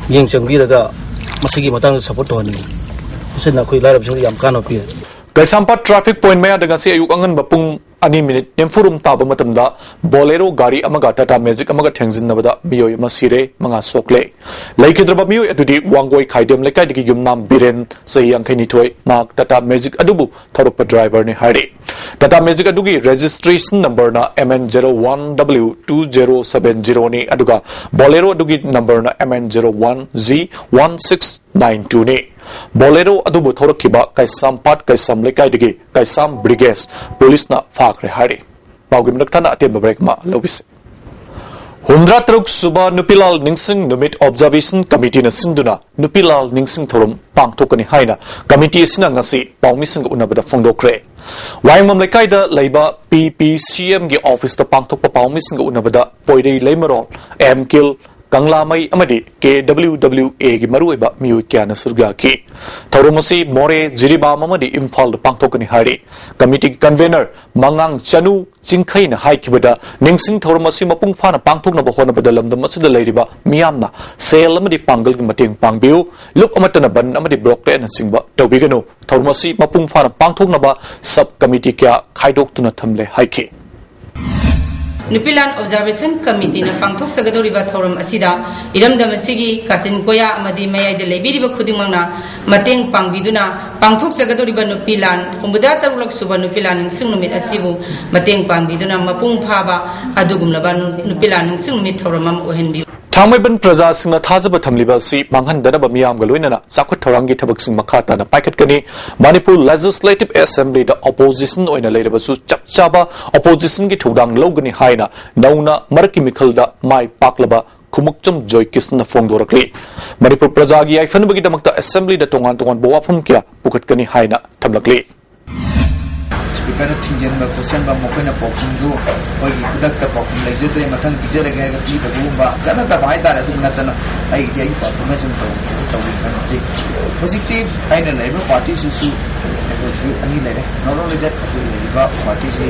ꯃꯤꯠꯌꯦꯡ ꯆꯪꯕꯤꯔꯒ ꯃꯁꯤꯒꯤ ꯃꯇꯥꯡꯗ support ꯇꯧꯍꯟꯅꯤꯡꯉꯤ꯫ ꯃꯁꯤꯅ ꯑꯩꯈꯣꯏ ꯂꯥꯏꯔꯕꯁꯤꯡꯗ ꯌꯥꯝ ꯀꯥꯟꯅꯕ ꯄꯤꯔꯦ꯫ ꯀꯩꯁꯥꯝꯄꯥꯠ traffic point ꯃꯌꯥꯗ ꯉꯁꯤ ꯑꯌꯨꯛ ꯑꯉꯟꯕ ꯄꯨꯡ ꯑꯅꯤ minute ꯅꯤꯐꯨꯔꯣꯝ ꯇꯥꯕ ꯃꯇꯝꯗ Bolero ꯒꯥꯔꯤ ꯑꯃꯒ Tata Magic ꯑꯃꯒ ꯊꯦꯡꯖꯤꯟꯅꯕꯗ ꯃꯤꯑꯣꯏ ꯑꯃ ꯁꯤꯔꯦ, ꯃꯉꯥ ꯁꯣꯛꯂꯦ꯫ ꯂꯩꯈꯤꯗ꯭ꯔꯕ ꯃꯤꯑꯣꯏ ꯑꯗꯨꯗꯤ ꯋꯥꯡꯒꯣꯏ ꯈꯥꯏꯗꯦꯝ ꯂꯩꯀꯥꯏꯗꯒꯤ ꯌꯨꯝꯅꯥꯝ ꯕꯤꯔꯦꯟ, ꯆꯍꯤ ꯌꯥꯡꯈꯩꯅꯤꯊꯣꯏ, ꯃꯍꯥꯛ Tata Magic ꯑꯗꯨꯕꯨ ꯊꯧꯔꯛꯄ driverꯅꯤ ꯍꯥꯏꯔꯤ꯫ Tata Magic ꯑꯗꯨꯒꯤ registration numberꯅ M N zero one W two zero seven zeroꯅꯤ, ꯑꯗꯨꯒ Bolero ꯑꯗꯨꯒꯤ numberꯅ M N zero one G one six nine twoꯅꯤ꯫ Bolero ꯑꯗꯨꯕꯨ ꯊꯧꯔꯛꯈꯤꯕ ꯀꯩꯁꯥꯝꯄꯥꯠ ꯀꯩꯁꯥꯝ ꯂꯩꯀꯥꯏꯗꯒꯤ ꯀꯩꯁꯥꯝ ꯕ꯭ꯔꯤꯒꯦꯁ ꯄꯨꯂꯤꯁꯅ ꯐꯥꯈ꯭ꯔꯦ ꯍꯥꯏꯔꯤ꯫ ꯄꯥꯎꯒꯤ ꯃꯅꯥꯛ ꯊꯥꯅ ꯑꯇꯦꯟꯕ break ꯑꯃ ꯂꯧꯕꯤꯁꯤ꯫ ꯍꯨꯝꯗ꯭ꯔꯥ ꯇꯔꯨꯛ ꯁꯨꯕ ꯅꯨꯄꯤꯂꯥꯜ ꯅꯤꯡꯁꯤꯡ ꯅꯨꯃꯤꯠ ꯑꯣꯕꯖꯥꯔꯕꯦꯁꯟ ꯀꯃꯤꯇꯤꯅ ꯁꯤꯟꯗꯨꯅ ꯅꯨꯄꯤꯂꯥꯜ ꯅꯤꯡꯁꯤꯡ ꯊꯧꯔꯝ ꯄꯥꯡꯊꯣꯛꯀꯅꯤ ꯍꯥꯏꯅ ꯀꯃꯤꯇꯤ ꯑꯁꯤꯅ ꯉꯁꯤ ꯄꯥꯎꯃꯤꯁꯤꯡꯒ ꯎꯅꯕꯗ ꯐꯣꯡꯗꯣꯛꯈ꯭ꯔꯦ꯫ ꯋꯥꯍꯦꯡꯕꯝ ꯂꯩꯀꯥꯏꯗ ꯂꯩꯕ ꯄꯤ ꯄꯤ ꯁꯤ ꯑꯦꯝꯒꯤ ꯑꯣꯐꯤꯁꯇ ꯄꯥꯡꯊꯣꯛꯄ ꯄꯥꯎꯃꯤꯁꯤꯡꯒ ꯎꯅꯕꯗ ꯄꯣꯏꯔꯩ ꯂꯩꯃꯔꯣꯜ, ꯑꯦꯝ ꯀꯤꯜ, ꯀꯪꯂꯥꯃꯩ ꯑꯃꯗꯤ ꯀꯦ ꯗꯕ꯭ꯂꯤꯎ ꯗꯕ꯭ꯂꯤꯎ ꯑꯦꯒꯤ ꯃꯔꯨꯑꯣꯏꯕ ꯃꯤꯑꯣꯏ ꯀꯌꯥꯅ ꯁꯔꯨꯛ ꯌꯥꯈꯤ꯫ ꯊꯧꯔꯝ ꯑꯁꯤ ꯃꯣꯔꯦ, ꯖꯤꯔꯤꯕꯥꯝ ꯑꯃꯗꯤ ꯏꯝꯐꯥꯜꯗ ꯄꯥꯡꯊꯣꯛꯀꯅꯤ ꯍꯥꯏꯔꯤ꯫ ꯀꯃꯤꯇꯤꯒꯤ ꯀꯟꯚꯦꯅꯔ ꯃꯉꯥꯡ ꯆꯅꯨ ꯆꯤꯡꯈꯩꯅ ꯍꯥꯏꯈꯤꯕꯗ, ꯅꯤꯡꯁꯤꯡ ꯊꯧꯔꯝ ꯑꯁꯤ ꯃꯄꯨꯡ ꯐꯥꯅ ꯄꯥꯡꯊꯣꯛꯅꯕ ꯍꯣꯠꯅꯕꯗ ꯂꯝꯗꯝ ꯑꯁꯤꯗ ꯂꯩꯔꯤꯕ ꯃꯤꯌꯥꯝꯅ ꯁꯦꯜ ꯑꯃꯗꯤ ꯄꯥꯡꯒꯜꯒꯤ ꯃꯇꯦꯡ ꯄꯥꯡꯕꯤꯌꯨ꯫ ꯂꯨꯞ ꯑꯃꯠꯇꯅ ꯕꯟ ꯑꯃꯗꯤ ꯕ꯭ꯂꯣꯀꯦꯗꯅꯆꯤꯡꯕ ꯇꯧꯕꯤꯒꯅꯨ꯫ ꯊꯧꯔꯝ ꯑꯁꯤ ꯃꯄꯨꯡ ꯐꯥꯅ ꯄꯥꯡꯊꯣꯛꯅꯕ ꯁꯕ ꯀꯃꯤꯇꯤ ꯀꯌꯥ ꯈꯥꯏꯗꯣꯛꯇꯨꯅ ꯊꯝꯂꯦ ꯍꯥꯏꯈꯤ꯫ ꯅꯨꯄꯤꯂꯥꯟ ꯑꯣꯕꯖꯥꯔꯕꯦꯁꯟ ꯀꯃꯤꯇꯤꯅ ꯄꯥꯡꯊꯣꯛꯆꯒꯗꯧꯔꯤꯕ ꯊꯧꯔꯝ ꯑꯁꯤꯗ ꯏꯔꯝꯗꯝ ꯑꯁꯤꯒꯤ ꯀꯥꯆꯤꯟ ꯀꯣꯌꯥ ꯑꯃꯗꯤ ꯃꯌꯥꯏꯗ ꯂꯩꯕꯤꯔꯤꯕ ꯈꯨꯗꯤꯡꯃꯛꯅ ꯃꯇꯦꯡ ꯄꯥꯡꯕꯤꯗꯨꯅ ꯄꯥꯡꯊꯣꯛꯆꯒꯗꯧꯔꯤꯕ ꯅꯨꯄꯤꯂꯥꯟ ꯍꯨꯝꯐꯨꯇꯔꯨꯛ ꯁꯨꯕ ꯅꯨꯄꯤꯂꯥꯟ ꯅꯤꯡꯁꯤꯡ ꯅꯨꯃꯤꯠ ꯑꯁꯤꯕꯨ ꯃꯇꯦꯡ ꯄꯥꯡꯕꯤꯗꯨꯅ ꯃꯄꯨꯡ ꯐꯥꯕ ꯑꯗꯨꯒꯨꯝꯂꯕ ꯅꯨꯄꯤꯂꯥꯟ ꯅꯤꯡꯁꯤꯡ ꯅꯨꯃꯤꯠ ꯊꯧꯔꯝ ꯑꯃ ꯑꯣꯏꯍꯟꯕꯤꯌꯨ꯫ ꯊꯥꯡꯃꯩꯕꯟ ꯄ꯭ꯔꯖꯥꯁꯤꯡꯅ ꯊꯥꯖꯕ ꯊꯝꯂꯤꯕ ꯑꯁꯤ ꯃꯥꯡꯍꯟꯗꯅꯕ ꯃꯤꯌꯥꯝꯒ ꯂꯣꯏꯅꯅ ꯆꯥꯎꯈꯠ ꯊꯧꯔꯥꯡꯒꯤ ꯊꯕꯛꯁꯤꯡ ꯃꯈꯥ ꯇꯥꯅ ꯄꯥꯏꯈꯠꯀꯅꯤ꯫ ꯃꯅꯤꯄꯨꯔ ꯂꯦꯖꯤꯁꯂꯦꯇꯤꯚ ꯑꯦꯁꯦꯝꯕ꯭ꯂꯤꯗ ꯑꯣꯄꯣꯖꯤꯁꯟ ꯑꯣꯏꯅ ꯂꯩꯔꯕꯁꯨ ꯆꯞ ꯆꯥꯕ ꯑꯣꯄꯣꯖꯤꯁꯟꯒꯤ ꯊꯧꯗꯥꯡ ꯂꯧꯒꯅꯤ ꯍꯥꯏꯅ ꯅꯧꯅ ꯃꯔꯛꯀꯤ ꯃꯤꯈꯜꯗ ꯃꯥꯏ ꯄꯥꯛꯂꯕ ꯈꯨꯃꯨꯛꯆꯝ ꯖꯣꯏꯀꯤꯁꯟꯅ ꯐꯣꯡꯗꯣꯔꯛꯂꯤ꯫ ꯃꯅꯤꯄꯨꯔ ꯄ꯭ꯔꯖꯥꯒꯤ ꯌꯥꯏꯐꯅꯕꯒꯤꯗꯃꯛꯇ ꯑꯦꯁꯦꯝꯕ꯭ꯂꯤꯗ ꯇꯣꯉꯥꯟ ꯇꯣꯉꯥꯟꯕ ꯋꯥꯐꯝ ꯀꯌꯥ ꯄꯨꯈꯠꯀꯅꯤ ꯍꯥꯏꯅ ꯊꯝꯂꯛꯂꯤ꯫ ꯁ꯭ꯄꯤꯀꯔꯅ ꯊꯤꯡꯖꯤꯟꯕ ꯈꯣꯠꯆꯟꯕ, ꯃꯈꯣꯏꯅ ꯄꯥꯎꯈꯨꯝꯗꯨ ꯑꯩꯈꯣꯏꯒꯤ ꯈꯨꯗꯛꯇ ꯄꯥꯎꯈꯨꯝ ꯂꯩꯖꯗ꯭ꯔꯦ, ꯃꯊꯪ ꯄꯤꯖꯔꯒꯦ ꯍꯥꯏꯔꯒ ꯄꯤꯗꯕꯒꯨꯝꯕ, ꯆꯠꯅꯗꯕ ꯍꯥꯏꯇꯥꯔꯦ꯫ ꯑꯗꯨꯝ ꯅꯠꯇꯅ ꯑꯩꯒꯤꯗꯤ ꯑꯩꯒꯤ ꯄꯔꯐꯣꯔꯃꯦꯟꯁ ꯑꯃ ꯇꯧ-, ꯇꯧꯒꯦ ꯈꯟꯖꯩ꯫ ꯍꯧꯖꯤꯛꯇꯤ ꯑꯩꯅ ꯂꯩꯔꯤꯕ ꯄꯥꯔꯇꯤꯁꯤꯁꯨ ꯑꯩꯈꯣꯏꯁꯨ ꯑꯅꯤ ꯂꯩꯔꯦ꯫ Not only that, ꯑꯩꯈꯣꯏ ꯂꯩꯔꯤꯕ ꯄꯥꯔꯇꯤꯁꯤ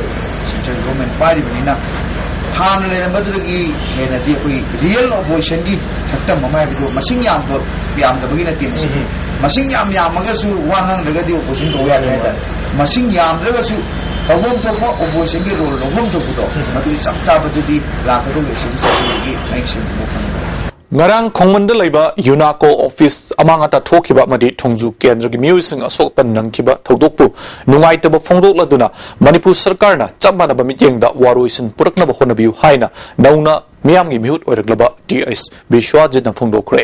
ꯁꯦꯟꯇ꯭ꯔꯦꯜ ꯒꯣꯔꯃꯦꯟ ꯄꯥꯏꯔꯤꯕꯅꯤꯅ ꯍꯥꯟꯅ ꯂꯩꯔꯝꯕꯗꯨꯗꯒꯤ ꯍꯦꯟꯅꯗꯤ ꯑꯩꯈꯣꯏ ꯔꯤꯌꯦꯜ ꯑꯣꯄꯣꯖꯤꯁꯟꯒꯤ ꯁꯛꯇꯝ ꯑꯃ ꯍꯥꯏꯕꯗꯨ ꯃꯁꯤꯡ ꯌꯥꯝꯕ, ꯌꯥꯝꯗꯕꯒꯤ ꯅꯠꯇꯦ ꯃꯁꯤ꯫ ꯎꯝ꯫ ꯃꯁꯤꯡ ꯌꯥꯝ ꯌꯥꯝꯃꯒꯁꯨ ꯋꯥ ꯉꯥꯡꯗ꯭ꯔꯒꯗꯤ ꯑꯣꯄꯣꯖꯤꯁꯟ ꯀꯧꯕ ꯌꯥꯗꯦ ꯍꯥꯏꯇꯥꯔꯦ꯫ ꯃꯁꯤꯡ ꯌꯥꯝꯗ꯭ꯔꯒꯁꯨ ꯇꯧꯐꯝ ꯊꯣꯛꯄ ꯑꯣꯄꯣꯖꯤꯁꯟꯒꯤ ꯔꯣꯜ ꯂꯧꯐꯝ ꯊꯣꯛꯄꯗꯣ, ꯎꯝ꯫ ꯃꯗꯨꯒꯤ ꯆꯞ ꯆꯥꯕꯗꯨꯗꯤ ꯂꯥꯛꯀꯗꯧꯔꯤꯕ ꯁꯤꯒꯤ ꯆꯍꯤꯒꯤ ꯃꯌꯦꯛ ꯁꯦꯡꯅ ꯎꯕ ꯐꯪꯉꯤ꯫ ꯉꯔꯥꯡ ꯈꯣꯡꯃꯟꯗ ꯂꯩꯕ ꯌꯨꯅꯥꯀꯣ ꯑꯣꯐꯤꯁ ꯑꯃꯥꯡ ꯑꯇꯥ ꯊꯣꯛꯈꯤꯕ ꯑꯃꯗꯤ ꯊꯣꯡꯖꯨ ꯀꯦꯟꯗ꯭ꯔꯒꯤ ꯃꯤꯑꯣꯏꯁꯤꯡ ꯑꯁꯣꯛ ꯑꯄꯟ ꯅꯪꯈꯤꯕ ꯊꯧꯗꯣꯛꯄꯨ ꯅꯨꯡꯉꯥꯏꯇꯕ ꯐꯣꯡꯗꯣꯛꯂꯗꯨꯅ ꯃꯅꯤꯄꯨꯔ ꯁꯔꯀꯥꯔꯅ ꯆꯞ ꯃꯥꯟꯅꯕ ꯃꯤꯠꯌꯦꯡꯗ ꯋꯥꯔꯣꯏꯁꯤꯟ ꯄꯨꯔꯛꯅꯕ ꯍꯣꯠꯅꯕꯤꯌꯨ ꯍꯥꯏꯅ ꯅꯧꯅ ꯃꯤꯌꯥꯝꯒꯤ ꯃꯤꯍꯨꯠ ꯑꯣꯏꯔꯛꯂꯕ ꯇꯤ ꯑꯩꯆ ꯕꯤꯁ꯭ꯋꯥꯖꯤꯠꯅ ꯐꯣꯡꯗꯣꯛꯈ꯭ꯔꯦ꯫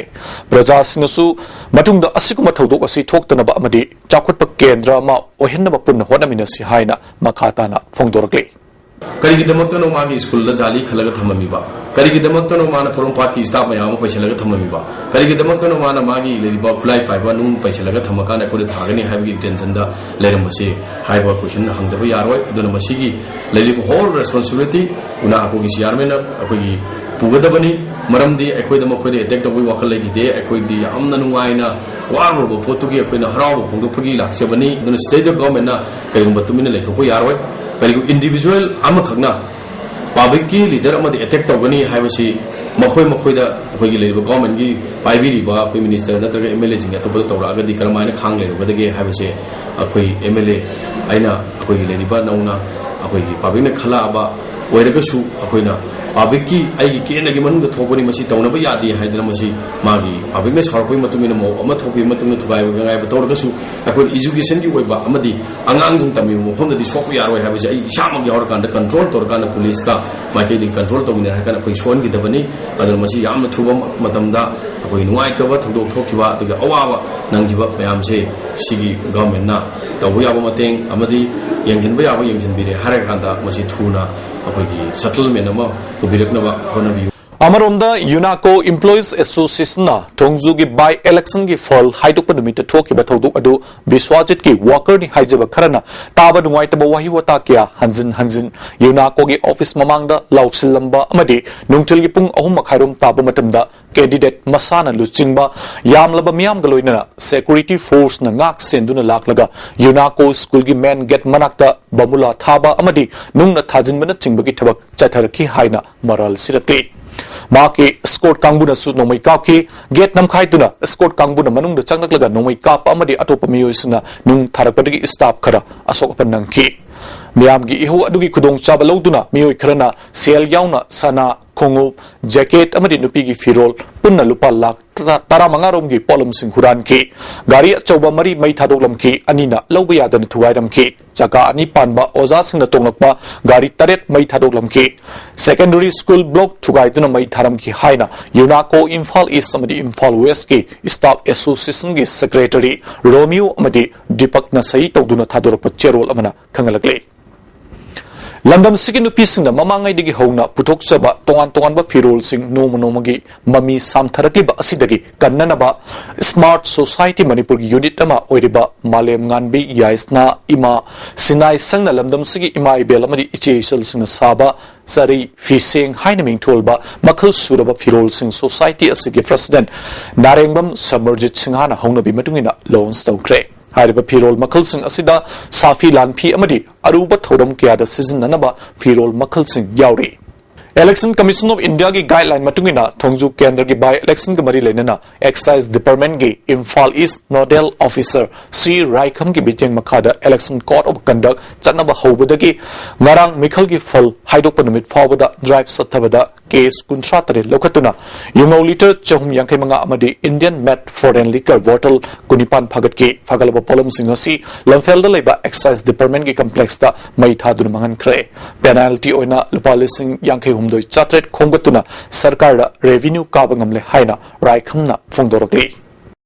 ꯄ꯭ꯔꯖꯥꯁꯤꯡꯅꯁꯨ ꯃꯇꯨꯡꯗ ꯑꯁꯤꯒꯨꯝꯕ ꯊꯧꯗꯣꯛ ꯑꯁꯤ ꯊꯣꯛꯇꯅꯕ ꯑꯃꯗꯤ ꯆꯥꯎꯈꯠꯄ ꯀꯦꯟꯗ꯭ꯔ ꯑꯃ ꯑꯣꯏꯍꯟꯅꯕ ꯄꯨꯟꯅ ꯍꯣꯠꯅꯃꯤꯟꯅꯁꯤ ꯍꯥꯏꯅ ꯃꯈꯥ ꯇꯥꯅ ꯐꯣꯡꯗꯣꯔꯛꯂꯤ꯫ ꯀꯔꯤꯒꯤꯗꯃꯛꯇꯅꯣ ꯃꯥꯒꯤ ꯁ꯭ꯀꯨꯜꯗ ꯖꯥꯂꯤ ꯈꯜꯂꯒ ꯊꯝꯃꯝꯃꯤꯕ? ꯀꯔꯤꯒꯤꯗꯃꯛꯇꯅꯣ ꯃꯥꯅ ꯄꯣꯔꯣꯝꯄꯥꯠꯀꯤ ꯁ꯭ꯇꯥꯐ ꯃꯌꯥꯝ ꯑꯃ ꯄꯩꯁꯤꯜꯂꯒ ꯊꯝꯃꯝꯃꯤꯕ? ꯀꯔꯤꯒꯤꯗꯃꯛꯇꯅꯣ ꯃꯥꯅ ꯃꯥꯒꯤ ꯂꯩꯔꯤꯕ ꯈꯨꯠꯂꯥꯏ ꯄꯥꯏꯕ ꯅꯨꯡ ꯄꯩꯁꯤꯜꯂꯒ ꯊꯝꯃꯀꯥꯟꯗ ꯑꯩꯈꯣꯏꯗ ꯊꯥꯒꯅꯤ ꯍꯥꯏꯕꯒꯤ ꯏꯟꯇꯦꯟꯁꯟꯗ ꯂꯩꯔꯝꯕꯁꯦ ꯍꯥꯏꯕ ꯀꯣꯏꯁꯟ ꯍꯪꯗꯕ ꯌꯥꯔꯣꯏ꯫ ꯑꯗꯨꯅ ꯃꯁꯤꯒꯤ ꯂꯩꯔꯤꯕ ꯍꯣꯜ ꯔꯦꯁꯄꯣꯟꯁꯤꯕꯤꯂꯤꯇꯤ ꯎꯅꯥ ꯑꯩꯈꯣꯏꯒꯤ ꯆꯤꯌꯥꯔꯃꯦꯟꯅ ꯑꯩꯈꯣꯏꯒꯤ ꯄꯨꯒꯗꯕꯅꯤ꯫ ꯃꯔꯝꯗꯤ ꯑꯩꯈꯣꯏꯗ ꯃꯈꯣꯏꯗ ꯑꯦꯇꯦꯛ ꯇꯧꯕꯒꯤ ꯋꯥꯈꯜ ꯂꯩꯈꯤꯗꯦ꯫ ꯑꯩꯈꯣꯏꯗꯤ ꯌꯥꯝꯅ ꯅꯨꯡꯉꯥꯏꯅ ꯋꯥꯔꯨꯔꯕ ꯄꯣꯠꯇꯨꯒꯤ ꯑꯩꯈꯣꯏꯅ ꯍꯔꯥꯎꯕ ꯐꯣꯡꯗꯣꯛꯄꯒꯤ ꯂꯥꯛꯆꯕꯅꯤ꯫ ꯑꯗꯨꯅ ꯁꯤꯗꯩꯗ ꯒꯚꯔꯟꯃꯦꯟꯠꯅ ꯀꯔꯤꯒꯨꯝꯕ ꯇꯨꯃꯤꯟꯅ ꯂꯩꯊꯣꯛꯄ ꯌꯥꯔꯣꯏ꯫ ꯀꯔꯤꯒꯨꯝꯕ ꯏꯟꯗꯤꯕꯤꯖꯨꯋꯦꯜ ꯑꯃꯈꯛꯅ ꯄꯕ꯭ꯂꯤꯛꯀꯤ ꯂꯤꯗꯔ ꯑꯃꯗ ꯑꯦꯇꯦꯛ ꯇꯧꯒꯅꯤ ꯍꯥꯏꯕꯁꯤ ꯃꯈꯣꯏ ꯃꯈꯣꯏꯗ ꯑꯩꯈꯣꯏꯒꯤ ꯂꯩꯔꯤꯕ ꯒꯚꯔꯟꯃꯦꯟꯠꯀꯤ ꯄꯥꯏꯕꯤꯔꯤꯕ ꯑꯩꯈꯣꯏ ꯃꯤꯅꯤꯁꯇꯔ ꯅꯠꯇ꯭ꯔꯒ ꯑꯦꯝ ꯑꯦꯜ ꯑꯦꯁꯤꯡꯒꯤ ꯑꯇꯣꯞꯄꯗ ꯇꯧꯔꯛꯑꯒꯗꯤ ꯀꯔꯝꯍꯥꯏꯅ ꯈꯥꯡ ꯂꯩꯔꯨꯒꯗꯒꯦ ꯍꯥꯏꯕꯁꯦ ꯑꯩꯈꯣꯏ ꯑꯦꯝ ꯑꯦꯜ ꯑꯦ ꯑꯩꯅ ꯑꯩꯈꯣꯏꯒꯤ ꯂꯩꯔꯤꯕ ꯅꯧꯅ ꯑꯩꯈꯣꯏꯒꯤ ꯄꯕ꯭ꯂꯤꯛꯅ ꯈꯜꯂꯛꯑꯕ ꯑꯣꯏꯔꯒꯁꯨ ꯑꯩꯈꯣꯏꯅ ꯄꯕ꯭ꯂꯤꯛꯀꯤ ꯑꯩꯒꯤ ꯀꯦꯟꯅꯒꯤ ꯃꯅꯨꯡꯗ ꯊꯣꯛꯄꯅꯤ, ꯃꯁꯤ ꯇꯧꯅꯕ ꯌꯥꯗꯦ ꯍꯥꯏꯗꯅ ꯃꯁꯤ ꯃꯥꯒꯤ ꯄꯕ꯭ꯂꯤꯛꯅ ꯁꯥꯎꯔꯛꯄꯒꯤ ꯃꯇꯨꯡ ꯏꯟꯅ ꯃꯑꯣꯡ ꯑꯃ ꯊꯣꯛꯄꯒꯤ ꯃꯇꯨꯡꯗ ꯊꯨꯒꯥꯏꯕ ꯈꯪꯉꯥꯏꯕ ꯇꯧꯔꯒꯁꯨ ꯑꯩꯈꯣꯏꯅ ꯏꯖꯨꯀꯦꯁꯟꯒꯤ ꯑꯣꯏꯕ ꯑꯃꯗꯤ ꯑꯉꯥꯡꯁꯤꯡ ꯇꯝꯃꯤꯕ ꯃꯐꯝꯗꯗꯤ ꯁꯣꯛꯄ ꯌꯥꯔꯣꯏ ꯍꯥꯏꯕꯁꯦ ꯑꯩ ꯏꯁꯥꯃꯛ ꯌꯥꯎꯔꯀꯥꯟꯗ ꯀꯟꯇ꯭ꯔꯣꯜ ꯇꯧꯔꯀꯥꯟꯗ ꯄꯨꯂꯤꯁꯀ ꯃꯥꯏꯀꯩꯗꯒꯤ ꯀꯟꯇ꯭ꯔꯣꯜ ꯇꯧꯃꯤꯟꯅꯔꯦ ꯍꯥꯏꯔ ꯀꯥꯟꯗ ꯑꯩꯈꯣꯏ ꯁꯣꯛꯍꯟꯈꯤꯗꯕꯅꯤ꯫ ꯑꯗꯨꯅ ꯃꯁꯤ ꯌꯥꯝꯅ ꯊꯨꯕ ꯃꯇꯝꯗ ꯑꯩꯈꯣꯏ ꯅꯨꯡꯉꯥꯏꯇꯕ ꯊꯧꯗꯣꯛ ꯊꯣꯛꯈꯤꯕ ꯑꯗꯨꯒ ꯑꯋꯥꯕ ꯅꯪꯈꯤꯕ ꯃꯌꯥꯝꯁꯦ ꯁꯤꯒꯤ ꯒꯚꯔꯟꯃꯦꯟꯠꯅ ꯇꯧꯕ ꯌꯥꯕ ꯃꯇꯦꯡ ꯑꯃꯗꯤ ꯌꯦꯡꯁꯤꯟꯕ ꯌꯥꯕ ꯌꯦꯡꯁꯤꯟꯕꯤꯔꯦ ꯍꯥꯏꯔꯀꯥꯟꯗ ꯃꯁꯤ ꯊꯨꯅ ꯑꯩꯈꯣꯏꯒꯤ ꯁꯦꯇꯜꯃꯦꯟꯠ ꯑꯃ ꯄꯨꯕꯤꯔꯛꯅꯕ ꯍꯣꯠꯅꯕꯤꯌꯨ꯫ ꯑꯃꯔꯣꯝꯗ ꯌꯨꯅꯥꯀꯣ ꯏꯝꯄ꯭ꯂꯣꯌꯤꯁ ꯑꯦꯁꯣꯁꯤꯌꯦꯁꯟꯅ ꯊꯣꯡꯖꯨꯒꯤ ꯕꯥꯏ ꯏꯂꯦꯛꯁꯟꯒꯤ ꯐꯜ ꯍꯥꯏꯗꯣꯛꯄ ꯅꯨꯃꯤꯠꯇ ꯊꯣꯛꯈꯤꯕ ꯊꯧꯗꯣꯛ ꯑꯗꯨ ꯕꯤꯁ꯭ꯋꯥꯖꯤꯠꯀꯤ ꯋꯥꯀꯔꯅꯤ ꯍꯥꯏꯖꯕ ꯈꯔꯅ ꯇꯥꯕ ꯅꯨꯡꯉꯥꯏꯇꯕ ꯋꯥꯍꯩ ꯋꯥꯇꯥ ꯀꯌꯥ ꯍꯟꯖꯤꯟ ꯍꯟꯖꯤꯟ ꯌꯨꯅꯥꯀꯣꯒꯤ ꯑꯣꯐꯤꯁ ꯃꯃꯥꯡꯗ ꯂꯥꯎꯁꯤꯜꯂꯝꯕ ꯑꯃꯗꯤ ꯅꯨꯡꯊꯤꯜꯒꯤ ꯄꯨꯡ ꯑꯍꯨꯝ ꯃꯈꯥꯏꯔꯣꯝ ꯇꯥꯕ ꯃꯇꯝꯗ ꯀꯦꯟꯗꯤꯗꯦꯠ ꯃꯁꯥꯅ ꯂꯨꯆꯤꯡꯕ ꯌꯥꯝꯂꯕ ꯃꯤꯌꯥꯝꯒ ꯂꯣꯏꯅꯅ ꯁꯦꯀ꯭ꯌꯨꯔꯤꯇꯤ ꯐꯣꯔꯁꯅ ꯉꯥꯛ ꯁꯦꯟꯗꯨꯅ ꯂꯥꯛꯂꯒ ꯌꯨꯅꯥꯀꯣ ꯁ꯭ꯀꯨꯜꯒꯤ ꯃꯦꯟ ꯒꯦꯠ ꯃꯅꯥꯛꯇ ꯕꯣꯝꯕꯨꯂꯥ ꯊꯥꯕ ꯑꯃꯗꯤ ꯅꯨꯡꯅ ꯊꯥꯖꯤꯟꯕꯅꯆꯤꯡꯕꯒꯤ ꯊꯕꯛ ꯆꯠꯊꯔꯛꯈꯤ ꯍꯥꯏꯅ ꯃꯔꯥꯜ ꯁꯤꯔꯛꯂꯤ꯫ ꯃꯍꯥꯛꯀꯤ ꯏꯁꯀꯣꯔꯠ ꯀꯥꯡꯕꯨꯅꯁꯨ ꯅꯣꯡꯃꯩ ꯀꯥꯞꯈꯤ꯫ ꯒꯦꯠ ꯅꯝꯈꯥꯏꯗꯨꯅ ꯏꯁꯀꯣꯔꯠ ꯀꯥꯡꯕꯨꯅ ꯃꯅꯨꯡꯗ ꯆꯪꯂꯛꯂꯒ ꯅꯣꯡꯃꯩ ꯀꯥꯞꯄ ꯑꯃꯗꯤ ꯑꯇꯣꯞꯄ ꯃꯤꯑꯣꯏꯁꯤꯡꯅ ꯅꯨꯡ ꯊꯥꯔꯛꯄꯗꯒꯤ ꯏꯁꯇꯥꯐ ꯈꯔ ꯑꯁꯣꯛ ꯑꯄꯟ ꯅꯪꯈꯤ꯫ ꯃꯤꯌꯥꯝꯒꯤ ꯏꯍꯧ ꯑꯗꯨꯒꯤ ꯈꯨꯗꯣꯡꯆꯥꯕ ꯂꯧꯗꯨꯅ ꯃꯤꯑꯣꯏ ꯈꯔꯅ ꯁꯦꯜ ꯌꯥꯎꯅ ꯁꯅꯥ, ꯈꯣꯡꯎꯞ, ꯖꯦꯀꯦꯠ ꯑꯃꯗꯤ ꯅꯨꯄꯤꯒꯤ ꯐꯤꯔꯣꯜ ꯄꯨꯟꯅ ꯂꯨꯄꯥ ꯂꯥꯈ ꯇꯔꯥꯃꯉꯥ ꯔꯣꯝꯒꯤ ꯄꯣꯠꯂꯝꯁꯤꯡ ꯍꯨꯔꯥꯟꯈꯤ꯫ ꯒꯥꯔꯤ ꯑꯆꯧꯕ ꯃꯔꯤ ꯃꯩ ꯊꯥꯗꯣꯛꯂꯝꯈꯤ, ꯑꯅꯤꯅ ꯂꯧꯕ ꯌꯥꯗꯅ ꯊꯨꯒꯥꯏꯔꯝꯈꯤ꯫ ꯆꯀꯥ ꯑꯅꯤ ꯄꯥꯟꯕ ꯑꯣꯖꯥꯁꯤꯡꯅ ꯇꯣꯡꯂꯛꯄ ꯒꯥꯔꯤ ꯇꯔꯦꯠ ꯃꯩ ꯊꯥꯗꯣꯛꯂꯝꯈꯤ꯫ ꯁꯦꯀꯦꯟꯗꯔꯤ ꯁ꯭ꯀꯨꯜ ꯕ꯭ꯂꯣꯛ ꯊꯨꯒꯥꯏꯗꯨꯅ ꯃꯩ ꯊꯥꯔꯝꯈꯤ ꯍꯥꯏꯅ ꯌꯨꯅꯥꯀꯣ ꯏꯝꯐꯥꯜ ꯏꯁ ꯑꯃꯗꯤ ꯏꯝꯐꯥꯜ ꯋꯦꯁꯀꯤ ꯁ꯭ꯇꯥꯐ ꯑꯦꯁꯣꯁꯤꯌꯦꯁꯟꯒꯤ ꯁꯦꯀ꯭ꯔꯦꯇꯔꯤ ꯔꯣꯃꯤꯌꯣ ꯑꯃꯗꯤ ꯗꯤꯄꯛꯅ ꯁꯍꯤ ꯇꯧꯗꯨꯅ ꯊꯥꯗꯣꯔꯛꯄ ꯆꯦꯔꯣꯜ ꯑꯃꯅ ꯈꯪꯍꯜꯂꯛꯂꯤ꯫ ꯂꯝꯗꯝꯁꯤꯒꯤ ꯅꯨꯄꯤꯁꯤꯡꯅ ꯃꯃꯥꯡꯉꯩꯗꯒꯤ ꯍꯧꯅ ꯄꯨꯊꯣꯛꯆꯕ ꯇꯣꯉꯥꯟ ꯇꯣꯉꯥꯟꯕ ꯐꯤꯔꯣꯜꯁꯤꯡ ꯅꯣꯡꯃ ꯅꯣꯡꯃꯒꯤ ꯃꯃꯤ ꯁꯥꯝꯊꯔꯛꯂꯤꯕ ꯑꯁꯤꯗꯒꯤ ꯀꯟꯅꯅꯕ Smart Society ꯃꯅꯤꯄꯨꯔꯒꯤ ꯌꯨꯅꯤꯠ ꯑꯃ ꯑꯣꯏꯔꯤꯕ ꯃꯥꯂꯦꯝ ꯉꯥꯟꯕꯤ ꯌꯥꯏꯁꯅꯥ ꯏꯃꯥ ꯁꯤꯅꯥꯏ ꯁꯪꯅ ꯂꯝꯗꯝꯁꯤꯒꯤ ꯏꯃꯥ ꯏꯕꯦꯜ ꯑꯃꯗꯤ ꯏꯆꯦ ꯏꯆꯜꯁꯤꯡꯅ ꯁꯥꯕ ꯆꯔꯤ ꯐꯤꯁꯦꯡ ꯍꯥꯏꯅ ꯃꯤꯡꯊꯣꯜꯕ ꯃꯈꯜ ꯁꯨꯔꯕ ꯐꯤꯔꯣꯜꯁꯤꯡ ꯁꯣꯁꯥꯏꯇꯤ ꯑꯁꯤꯒꯤ ꯄ꯭ꯔꯁꯤꯗꯦꯟ ꯅꯥꯔꯦꯡꯕꯝ ꯁꯃꯔꯖꯤꯠ ꯁꯤꯡꯍꯥꯅ ꯍꯧꯅꯕꯤ ꯃꯇꯨꯡ ꯏꯟꯅ ꯂꯣꯟꯆ ꯇꯧꯈ꯭ꯔꯦ꯫ ꯍꯥꯏꯔꯤꯕ ꯐꯤꯔꯣꯜ ꯃꯈꯜꯁꯤꯡ ꯑꯁꯤꯗ ꯁꯥꯐꯤ ꯂꯥꯟꯐꯤ ꯑꯃꯗꯤ ꯑꯔꯨꯕ ꯊꯧꯔꯝ ꯀꯌꯥꯗ ꯁꯤꯖꯤꯟꯅꯅꯕ ꯐꯤꯔꯣꯜ ꯃꯈꯜꯁꯤꯡ ꯌꯥꯎꯔꯤ꯫ Election Commission of India ꯒꯤ guideline ꯃꯇꯨꯡ ꯏꯟꯅ ꯊꯣꯡꯖꯨ ꯀꯦꯟꯗ꯭ꯔꯒꯤ by election ꯒ ꯃꯔꯤ ꯂꯩꯅꯅ Excise Department ꯒꯤ ꯏꯝꯐꯥꯜ ꯏꯁ ꯅꯣꯗꯦꯜ ꯑꯣꯐꯤꯁꯔ ꯁꯤ ꯔꯥꯏꯈꯝꯒꯤ ꯃꯤꯠꯌꯦꯡ ꯃꯈꯥꯗ Election Code of Conduct ꯆꯠꯅꯕ ꯍꯧꯕꯗꯒꯤ ꯉꯔꯥꯡ ꯃꯤꯈꯜꯒꯤ ꯐꯜ ꯍꯥꯏꯗꯣꯛꯄ ꯅꯨꯃꯤꯠ ꯐꯥꯎꯕꯗ ꯗ꯭ꯔꯥꯏꯚ ꯆꯠꯊꯕꯗ ꯀꯦꯁ ꯀꯨꯟꯊ꯭ꯔꯥ ꯇꯔꯦꯠ ꯂꯧꯈꯠꯇꯨꯅ ꯌꯨꯉꯧ ꯂꯤꯇꯔ ꯆꯍꯨꯝ ꯌꯥꯡꯈꯩ ꯃꯉꯥ ꯑꯃꯗꯤ Indian Made Foreign Liquor bottle ꯀꯨꯟꯅꯤꯄꯥꯟ ꯐꯥꯒꯠꯈꯤ꯫ ꯐꯥꯒꯠꯂꯕ ꯄꯣꯠꯂꯝꯁꯤꯡ ꯑꯁꯤ ꯂꯝꯐꯦꯜꯗ ꯂꯩꯕ Excise Department ꯒꯤ complex ꯇ ꯃꯩ ꯊꯥꯗꯨꯅ ꯃꯥꯡꯍꯟꯈ꯭ꯔꯦ꯫ Penalty ꯑꯣꯏꯅ ꯂꯨꯄꯥ ꯂꯤꯁꯤꯡ ꯌꯥꯡꯈꯩ ꯍꯨꯝꯗꯣꯏ ꯆꯥꯇ꯭ꯔꯦꯠ ꯈꯣꯝꯒꯠꯇꯨꯅ ꯁꯔꯀꯥꯔꯗ revenue ꯀꯥꯕ ꯉꯝꯂꯦ ꯍꯥꯏꯅ ꯔꯥꯏꯈꯝꯅ ꯐꯣꯡꯗꯣꯔꯛꯂꯤ꯫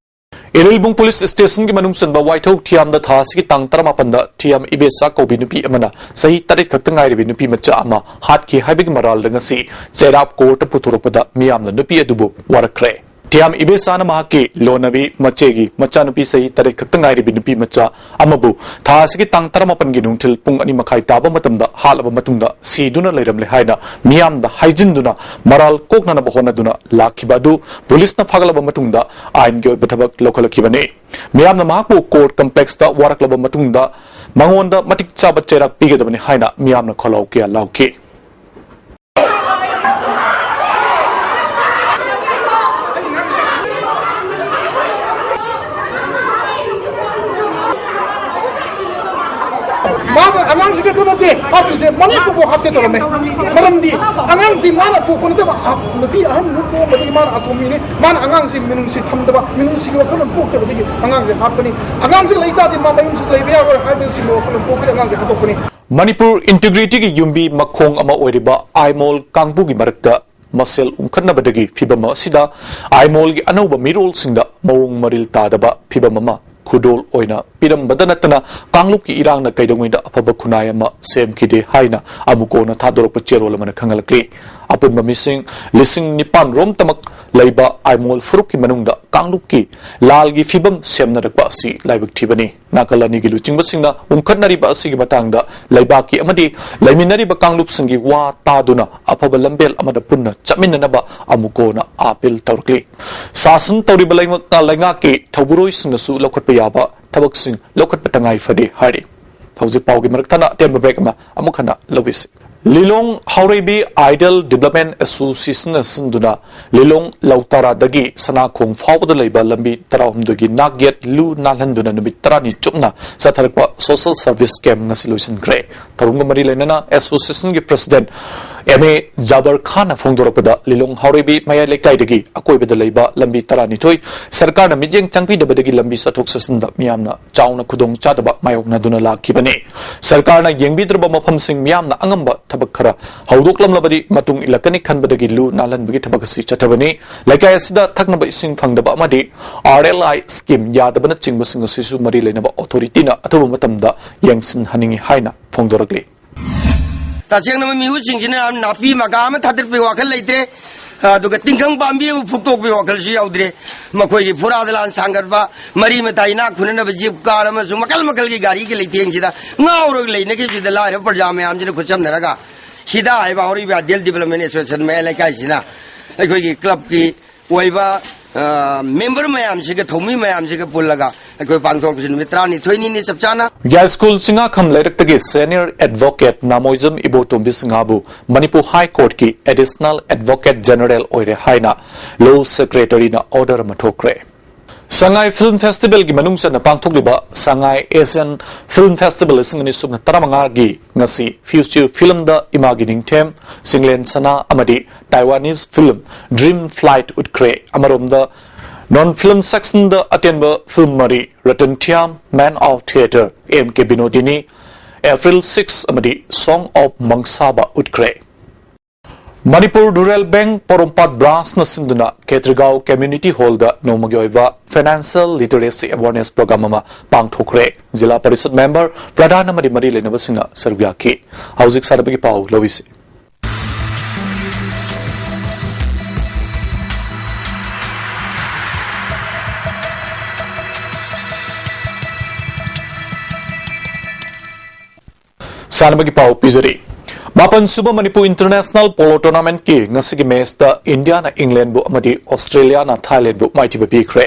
ꯏꯔꯤꯜꯕꯨꯡ ꯄꯨꯂꯤꯁ ꯁ꯭ꯇꯦꯁꯟꯒꯤ ꯃꯅꯨꯡ ꯆꯟꯕ ꯋꯥꯏꯊꯧ ꯊꯤꯌꯥꯝꯗ ꯊꯥ ꯑꯁꯤꯒꯤ ꯇꯥꯡ ꯇꯔꯥꯃꯥꯄꯟꯗ ꯊꯤꯌꯥꯝ ꯏꯕꯦꯆꯥ ꯀꯧꯕꯤ ꯅꯨꯄꯤ ꯑꯃꯅ ꯆꯍꯤ ꯇꯔꯦꯠ ꯈꯛꯇ ꯉꯥꯏꯔꯤꯕꯤ ꯅꯨꯄꯤ ꯃꯆꯥ ꯑꯃ ꯍꯥꯠꯈꯤ ꯍꯥꯏꯕꯒꯤ ꯃꯔꯥꯜꯗ ꯉꯁꯤ ꯆꯩꯔꯥꯞ ꯀꯣꯔꯠꯇ ꯄꯨꯊꯣꯔꯛꯄꯗ ꯃꯤꯌꯥꯝꯅ ꯅꯨꯄꯤ ꯑꯗꯨꯕꯨ ꯋꯥꯔꯛꯈ꯭ꯔꯦ꯫ ꯊꯤꯌꯥꯝ ꯏꯕꯦꯆꯥꯅ ꯃꯍꯥꯛꯀꯤ ꯂꯣꯟꯅꯕꯤ ꯃꯆꯦꯒꯤ ꯃꯆꯥꯅꯨꯄꯤ ꯆꯍꯤ ꯇꯔꯦꯠ ꯈꯛꯇ ꯉꯥꯏꯔꯤꯕꯤ ꯅꯨꯄꯤ ꯃꯆꯥ ꯑꯃꯕꯨ ꯊꯥ ꯑꯁꯤꯒꯤ ꯇꯥꯡ ꯇꯔꯥꯃꯥꯄꯟꯒꯤ ꯅꯨꯡꯊꯤꯜ ꯄꯨꯡ ꯑꯅꯤ ꯃꯈꯥꯏ ꯇꯥꯕ ꯃꯇꯝꯗ ꯍꯥꯠꯂꯕ ꯃꯇꯨꯡꯗ ꯁꯤꯗꯨꯅ ꯂꯩꯔꯝꯂꯦ ꯍꯥꯏꯅ ꯃꯤꯌꯥꯝꯗ ꯍꯥꯏꯖꯤꯟꯗꯨꯅ ꯃꯔꯥꯜ ꯀꯣꯛꯅꯅꯕ ꯍꯣꯠꯅꯗꯨꯅ ꯂꯥꯛꯈꯤꯕ ꯑꯗꯨ ꯄꯨꯂꯤꯁꯅ ꯐꯥꯒꯠꯂꯕ ꯃꯇꯨꯡꯗ ꯑꯥꯏꯟꯒꯤ ꯑꯣꯏꯕ ꯊꯕꯛ ꯂꯧꯈꯠꯂꯛꯈꯤꯕꯅꯤ꯫ ꯃꯤꯌꯥꯝꯅ ꯃꯍꯥꯛꯄꯨ ꯀꯣꯔꯠ ꯀꯝꯄ꯭ꯂꯦꯛꯁꯇ ꯋꯥꯔꯛꯂꯕ ꯃꯇꯨꯡꯗ ꯃꯉꯣꯟꯗ ꯃꯇꯤꯛ ꯆꯥꯕ ꯆꯩꯔꯥꯛ ꯄꯤꯒꯗꯕꯅꯤ ꯍꯥꯏꯅ ꯃꯤꯌꯥꯝꯅ ꯈꯣꯜꯂꯥꯎ ꯀꯌꯥ ꯂꯥꯎꯈꯤ꯫ ꯃꯥꯅ ꯑꯉꯥꯡꯁꯤ ꯈꯛꯇ ꯅꯠꯇꯦ ꯍꯥꯠꯇꯣꯏꯁꯦ, ꯃꯅꯦꯝꯄꯣꯛꯐꯥꯎ ꯍꯥꯠꯀꯦ ꯇꯧꯔꯝꯃꯦ꯫ ꯃꯔꯝꯗꯤ ꯑꯉꯥꯡꯁꯤ ꯃꯥꯅ ꯄꯣꯛꯄ ꯅꯠꯇꯕ, ꯑ, ꯅꯨꯄꯤ ꯑꯍꯟ ꯑꯃ ꯄꯣꯛꯑꯝꯕꯗꯒꯤ ꯃꯥꯅ ꯑꯇꯣꯝꯕꯤꯅꯤ꯫ ꯃꯥꯅ ꯑꯉꯥꯡꯁꯤ ꯃꯤꯅꯨꯡꯁꯤ ꯊꯝꯗꯕ, ꯃꯤꯅꯨꯡꯁꯤꯒꯤ ꯋꯥꯈꯜꯂꯣꯟ ꯄꯣꯛꯇꯕꯗꯒꯤ ꯑꯉꯥꯡꯁꯦ ꯍꯥꯠꯄꯅꯤ꯫ ꯑꯉꯥꯡꯁꯤ ꯂꯩ ꯇꯥꯔꯗꯤ ꯃꯥ ꯃꯌꯨꯝꯁꯤꯗ ꯂꯩꯕ ꯌꯥꯔꯣꯏ ꯍꯥꯏꯕꯁꯤꯒꯤ ꯋꯥꯈꯜꯂꯣꯟ ꯄꯣꯛꯄꯗꯒꯤ ꯑꯉꯥꯡꯁꯦ ꯍꯥꯠꯇꯣꯛꯄꯅꯤ꯫ ꯃꯅꯤꯄꯨꯔ ꯏꯟꯇꯤꯒ꯭ꯔꯤꯇꯤꯒꯤ ꯌꯨꯝꯕꯤ ꯃꯈꯣꯡ ꯑꯃ ꯑꯣꯏꯔꯤꯕ ꯑꯥꯏꯃꯣꯜ ꯀꯥꯡꯕꯨꯒꯤ ꯃꯔꯛꯇ ꯃꯁꯦꯜ ꯎꯪꯈꯠꯅꯕꯗꯒꯤ ꯐꯤꯕꯝ ꯑꯁꯤꯗ ꯑꯥꯏꯃꯣꯜꯒꯤ ꯑꯅꯧꯕ ꯃꯤꯔꯣꯜꯁꯤꯡꯗ ꯃꯑꯣꯡ ꯃꯔꯤꯜ ꯇꯥꯗꯕ ꯐꯤꯕꯝ ꯑꯃ ꯈꯨꯗꯣꯜ ꯑꯣꯏꯅ ꯄꯤꯔꯝꯕꯗ ꯅꯠꯇꯅ ꯀꯥꯡꯂꯨꯞꯀꯤ ꯏꯔꯥꯡꯅ ꯀꯩꯗꯧꯉꯩꯗ ꯑꯐꯕ ꯈꯨꯟꯅꯥꯏ ꯑꯃ ꯁꯦꯝꯈꯤꯗꯦ ꯍꯥꯏꯅ ꯑꯃꯨꯛ ꯀꯣꯟꯅ ꯊꯥꯗꯣꯔꯛꯄ ꯆꯦꯔꯣꯜ ꯑꯃꯅ ꯈꯪꯍꯜꯂꯛꯂꯤ꯫ ꯑꯄꯨꯟꯕ ꯃꯤꯁꯤꯡ ꯂꯤꯁꯤꯡ ꯅꯤꯄꯥꯟ ꯔꯣꯝꯇꯃꯛ ꯂꯩꯕ ꯑꯥꯏꯃꯣꯜ ꯐꯨꯔꯨꯞꯀꯤ ꯃꯅꯨꯡꯗ ꯀꯥꯡꯂꯨꯞꯀꯤ ꯂꯥꯜꯒꯤ ꯐꯤꯕꯝ ꯁꯦꯝꯅꯔꯛꯄ ꯑꯁꯤ ꯂꯥꯏꯕꯛ ꯊꯤꯕꯅꯤ꯫ ꯅꯥꯀꯜ ꯑꯅꯤꯒꯤ ꯂꯨꯆꯤꯡꯕꯁꯤꯡꯅ ꯎꯪꯈꯠꯅꯔꯤꯕ ꯑꯁꯤꯒꯤ ꯃꯇꯥꯡꯗ ꯂꯩꯕꯥꯛꯀꯤ ꯑꯃꯗꯤ ꯂꯩꯃꯤꯟꯅꯔꯤꯕ ꯀꯥꯡꯂꯨꯞꯁꯤꯡꯒꯤ ꯋꯥ ꯇꯥꯗꯨꯅ ꯑꯐꯕ ꯂꯝꯕꯦꯜ ꯑꯃꯗ ꯄꯨꯟꯅ ꯆꯠꯃꯤꯟꯅꯅꯕ ꯑꯃꯨꯛ ꯀꯣꯟꯅ ꯑꯄꯤꯜ ꯇꯧꯔꯛꯂꯤ꯫ ꯁꯥꯁꯟ ꯇꯧꯔꯤꯕ ꯂꯩꯉꯥꯛ-, ꯂꯩꯉꯥꯛꯀꯤ ꯊꯧꯕꯨꯔꯣꯏꯁꯤꯡꯅꯁꯨ ꯂꯧꯈꯠꯄ ꯌꯥꯕ ꯊꯕꯛꯁꯤꯡ ꯂꯧꯈꯠꯄ ꯇꯉꯥꯏ ꯐꯗꯦ ꯍꯥꯏꯔꯤ꯫ ꯍꯧꯖꯤꯛ ꯄꯥꯎꯒꯤ ꯃꯔꯛ ꯊꯠꯅ ꯑꯇꯦꯟꯕ ꯕ꯭ꯔꯦꯛ ꯑꯃ ꯑꯃꯨꯛ ꯍꯟꯅ ꯂꯧꯕꯤꯁꯤ꯫ ꯂꯤꯂꯣꯡ ꯍꯥꯎꯔꯩꯕꯤ ꯑꯥꯏꯗꯜ ꯗꯤꯕꯂꯞꯃꯦꯟ ꯑꯦꯁꯣꯁꯤꯌꯦꯁꯟꯅ ꯁꯤꯟꯗꯨꯅ ꯂꯤꯂꯣꯡ ꯂꯧꯇꯥꯔꯥꯗꯒꯤ ꯁꯅꯥꯈꯣꯡ ꯐꯥꯎꯕꯗ ꯂꯩꯕ ꯂꯝꯕꯤ ꯇꯔꯥꯍꯨꯝꯗꯣꯏꯒꯤ ꯅꯥꯛ ꯌꯦꯠ ꯂꯨ ꯅꯥꯜꯍꯟꯗꯨꯅ ꯅꯨꯃꯤꯠ ꯇꯔꯥꯅꯤ ꯆꯨꯞꯅ ꯆꯠꯊꯔꯛꯄ ꯁꯣꯁꯦꯜ ꯁꯔꯚꯤꯁ ꯀꯦꯝꯞ ꯉꯁꯤ ꯂꯣꯏꯁꯤꯟꯈ꯭ꯔꯦ꯫ ꯊꯧꯔꯝꯒ ꯃꯔꯤ ꯂꯩꯅꯅ ꯑꯦꯁꯣꯁꯤꯌꯦꯁꯟꯒꯤ ꯄ꯭ꯔꯁꯤꯗꯦꯟꯠ ꯑꯦꯝ ꯑꯦ ꯖꯥꯕꯔ ꯈꯥꯟꯅ ꯐꯣꯡꯗꯣꯔꯛꯄꯗ, ꯂꯤꯂꯣꯡ ꯍꯥꯎꯔꯩꯕꯤ ꯃꯌꯥꯏ ꯂꯩꯀꯥꯏꯗꯒꯤ ꯑꯀꯣꯏꯕꯗ ꯂꯩꯕ ꯂꯝꯕꯤ ꯇꯔꯥꯅꯤꯊꯣꯏ ꯁꯔꯀꯥꯔꯅ ꯃꯤꯠꯌꯦꯡ ꯆꯪꯕꯤꯗꯕꯗꯒꯤ ꯂꯝꯕꯤ ꯆꯠꯊꯣꯛ ꯆꯠꯁꯤꯟꯗ ꯃꯤꯌꯥꯝꯅ ꯆꯥꯎꯅ ꯈꯨꯗꯣꯡ ꯆꯥꯗꯕ ꯃꯥꯌꯣꯛꯅꯗꯨꯅ ꯂꯥꯛꯈꯤꯕꯅꯤ꯫ ꯁꯔꯀꯥꯔꯅ ꯌꯦꯡꯕꯤꯗ꯭ꯔꯕ ꯃꯐꯝꯁꯤꯡ ꯃꯤꯌꯥꯝꯅ ꯑꯉꯝꯕ ꯊꯕꯛ ꯈꯔ ꯍꯧꯗꯣꯛꯂꯝꯂꯕꯗꯤ ꯃꯇꯨꯡ ꯏꯜꯂꯛꯀꯅꯤ ꯈꯟꯕꯗꯒꯤ ꯂꯨ ꯅꯥꯜꯍꯟꯕꯒꯤ ꯊꯕꯛ ꯑꯁꯤ ꯆꯠꯊꯕꯅꯤ꯫ ꯂꯩꯀꯥꯏ ꯑꯁꯤꯗ ꯊꯛꯅꯕ ꯏꯁꯤꯡ ꯐꯪꯗꯕ ꯑꯃꯗꯤ ꯑꯥꯔ ꯑꯦꯜ ꯑꯥꯏ ꯁ꯭ꯀꯤꯝ ꯌꯥꯗꯕꯅꯆꯤꯡꯕꯁꯤꯡ ꯑꯁꯤꯁꯨ ꯃꯔꯤ ꯂꯩꯅꯕ ꯑꯣꯊꯣꯔꯤꯇꯤꯅ ꯑꯊꯨꯕ ꯃꯇꯝꯗ ꯌꯦꯡꯁꯤꯟꯍꯟꯅꯤꯡꯏ ꯍꯥꯏꯅ ꯐꯣꯡꯗꯣꯔꯛꯂꯤ꯫ ꯇꯁꯦꯡꯅ ꯃꯤꯍꯨꯠꯁꯤꯡꯁꯤꯅ ꯌꯥꯝ ꯅꯥꯄꯤ ꯃꯀꯥ ꯑꯃ ꯊꯥꯗꯠꯄꯒꯤ ꯋꯥꯈꯜ ꯂꯩꯇꯦ, ꯑꯗꯨꯒ ꯇꯤꯡꯈꯪ ꯄꯥꯝꯕꯤ ꯑꯃ ꯐꯨꯛꯇꯣꯛꯄꯒꯤ ꯋꯥꯈꯜꯁꯨ ꯌꯥꯎꯗ꯭ꯔꯦ꯫ ꯃꯈꯣꯏꯒꯤ ꯐꯨꯔꯥ ꯗꯂꯥꯟ ꯁꯥꯡꯒꯠꯄ, ꯃꯔꯤ ꯃꯇꯥ ꯏꯅꯥꯛ ꯈꯨꯟꯅꯅꯕ ꯖꯤꯞ ꯀꯥꯔ ꯑꯃꯁꯨꯡ ꯃꯈꯜ ꯃꯈꯜꯒꯤ ꯒꯥꯔꯤꯒꯤ ꯂꯩꯇꯦꯡꯁꯤꯗ ꯉꯥꯎꯔꯒ ꯂꯩꯅꯈꯤꯕꯁꯤꯗ ꯂꯥꯏꯔꯕ ꯄ꯭ꯔꯖꯥ ꯃꯌꯥꯝꯁꯤꯅ ꯈꯨꯠꯁꯝꯅꯔꯒ ꯍꯤꯗꯥ ꯍꯥꯏꯕ ꯍꯧꯔꯛꯏꯕ ꯑꯥꯏꯗꯤꯌꯦꯜ ꯗꯤꯕꯂꯞꯃꯦꯟ ꯑꯦꯁꯣꯁꯤꯌꯦꯁꯟ ꯃꯌꯥꯏ ꯂꯩꯀꯥꯏꯁꯤꯅ ꯑꯩꯈꯣꯏꯒꯤ ꯀ꯭ꯂꯕꯀꯤ ꯑꯣꯏꯕ, ꯑ, ꯃꯦꯝꯕꯔ ꯃꯌꯥꯝꯁꯤꯒ, ꯊꯧꯃꯤ ꯃꯌꯥꯝꯁꯤꯒ ꯄꯨꯜꯂꯒ ꯑꯩꯈꯣꯏ ꯄꯥꯡꯊꯣꯔꯛꯄꯁꯤ ꯅꯨꯃꯤꯠ ꯇꯔꯥꯅꯤꯊꯣꯏꯅꯤꯅꯤ ꯆꯞ ꯆꯥꯅ꯫ ꯌꯥꯏꯁ꯭ꯀꯨꯜ ꯆꯤꯡꯉꯥꯈꯝ ꯂꯩꯔꯛꯇꯒꯤ ꯁꯦꯅꯤꯌꯔ ꯑꯦꯗꯚꯣꯀꯦꯠ ꯅꯥꯃꯣꯏꯖꯝ ꯏꯕꯣꯇꯣꯝꯕꯤ ꯁꯤꯡꯍꯕꯨ ꯃꯅꯤꯄꯨꯔ ꯍꯥꯏ ꯀꯣꯔꯠꯀꯤ ꯑꯦꯗꯤꯁꯅꯦꯜ ꯑꯦꯗꯚꯣꯀꯦꯠ ꯖꯦꯅꯔꯦꯜ ꯑꯣꯏꯔꯦ ꯍꯥꯏꯅ ꯂꯣ ꯁꯦꯀ꯭ꯔꯦꯇꯔꯤꯅ ꯑꯣꯔꯗꯔ ꯑꯃ ꯊꯣꯛꯈ꯭ꯔꯦ꯫ ꯁꯉꯥꯏ ꯐꯤꯜꯝ ꯐꯦꯁꯇꯤꯚꯦꯜꯒꯤ ꯃꯅꯨꯡ ꯆꯟꯅ ꯄꯥꯡꯊꯣꯛꯂꯤꯕ ꯁꯉꯥꯏ ꯑꯦꯁꯤꯌꯥꯟ ꯐꯤꯜꯝ ꯐꯦꯁꯇꯤꯚꯦꯜ ꯂꯤꯁꯤꯡ ꯑꯅꯤ ꯁꯨꯞꯅ ꯇꯔꯥꯃꯉꯥꯒꯤ ꯉꯁꯤ ꯐ꯭ꯌꯨꯆꯔ ꯐꯤꯜꯝꯗ ꯏꯃꯥꯒꯤ ꯅꯤꯡꯊꯦꯝ, ꯆꯤꯡꯂꯦꯟ ꯁꯅꯥ ꯑꯃꯗꯤ ꯇꯥꯏꯋꯥꯅꯤꯁ ꯐꯤꯜꯝ ꯗ꯭ꯔꯤꯝ ꯐ꯭ꯂꯥꯏꯠ ꯎꯠꯈ꯭ꯔꯦ꯫ ꯑꯃꯔꯣꯝꯗ ꯅꯣꯟ ꯐꯤꯜꯝ ꯁꯦꯛꯁꯟꯗ ꯑꯇꯦꯟꯕ ꯐꯤꯜꯝ ꯃꯔꯤ, Ratan Thiyam, man of theatre, M K Binodini, April six ꯑꯃꯗꯤ ꯁꯣꯡ ꯑꯣꯐ ꯃꯪꯁꯥꯕ ꯎꯠꯈ꯭ꯔꯦ꯫ ꯃꯅꯤꯄꯨꯔ ꯔꯨꯔꯦꯜ ꯕꯦꯡꯛ ꯄꯣꯔꯣꯝꯄꯥꯠ ꯕ꯭ꯔꯥꯟꯁꯅ ꯁꯤꯟꯗꯨꯅ ꯈꯦꯇ꯭ꯔꯤꯒꯥꯎ ꯀꯝꯃ꯭ꯌꯨꯅꯤꯇꯤ ꯍꯣꯜꯗ ꯅꯣꯡꯃꯒꯤ ꯑꯣꯏꯕ ꯐꯥꯏꯅꯥꯟꯁꯤꯌꯦꯜ ꯂꯤꯇꯔꯦꯁꯤ ꯑꯦꯋꯥꯔꯅꯦꯁ ꯄ꯭ꯔꯣꯒ꯭ꯔꯥꯝ ꯑꯃ ꯄꯥꯡꯊꯣꯛꯈ꯭ꯔꯦ꯫ ꯖꯤꯂꯥ ꯄꯔꯤꯁꯗ ꯃꯦꯝꯕꯔ ꯄ꯭ꯔꯙꯥꯟ ꯑꯃꯗꯤ ꯃꯔꯤ ꯂꯩꯅꯕꯁꯤꯡꯅ ꯁꯔꯨꯛ ꯌꯥꯈꯤ꯫ ꯍꯧꯖꯤꯛ ꯁꯥꯟꯅꯕꯒꯤ ꯄꯥꯎ ꯂꯧꯏꯁꯤ꯫ ꯁꯥꯟꯅꯕꯒꯤ ꯄꯥꯎ ꯄꯤꯖꯔꯤ꯫ ꯃꯥꯄꯟ ꯁꯨꯕ ꯃꯅꯤꯄꯨꯔ ꯏꯟꯇꯔꯅꯦꯁꯅꯦꯜ ꯄꯣꯂꯣ ꯇꯣꯔꯅꯥꯃꯦꯟꯠꯀꯤ ꯉꯁꯤꯒꯤ ꯃꯦꯆꯇ ꯏꯟꯗꯤꯌꯥꯅ ꯏꯪꯂꯦꯟꯕꯨ ꯑꯃꯗꯤ ꯑꯣꯁꯇ꯭ꯔꯦꯂꯤꯌꯥꯅ ꯊꯥꯏꯂꯦꯟꯕꯨ ꯃꯥꯏꯊꯤꯕ ꯄꯤꯈ꯭ꯔꯦ꯫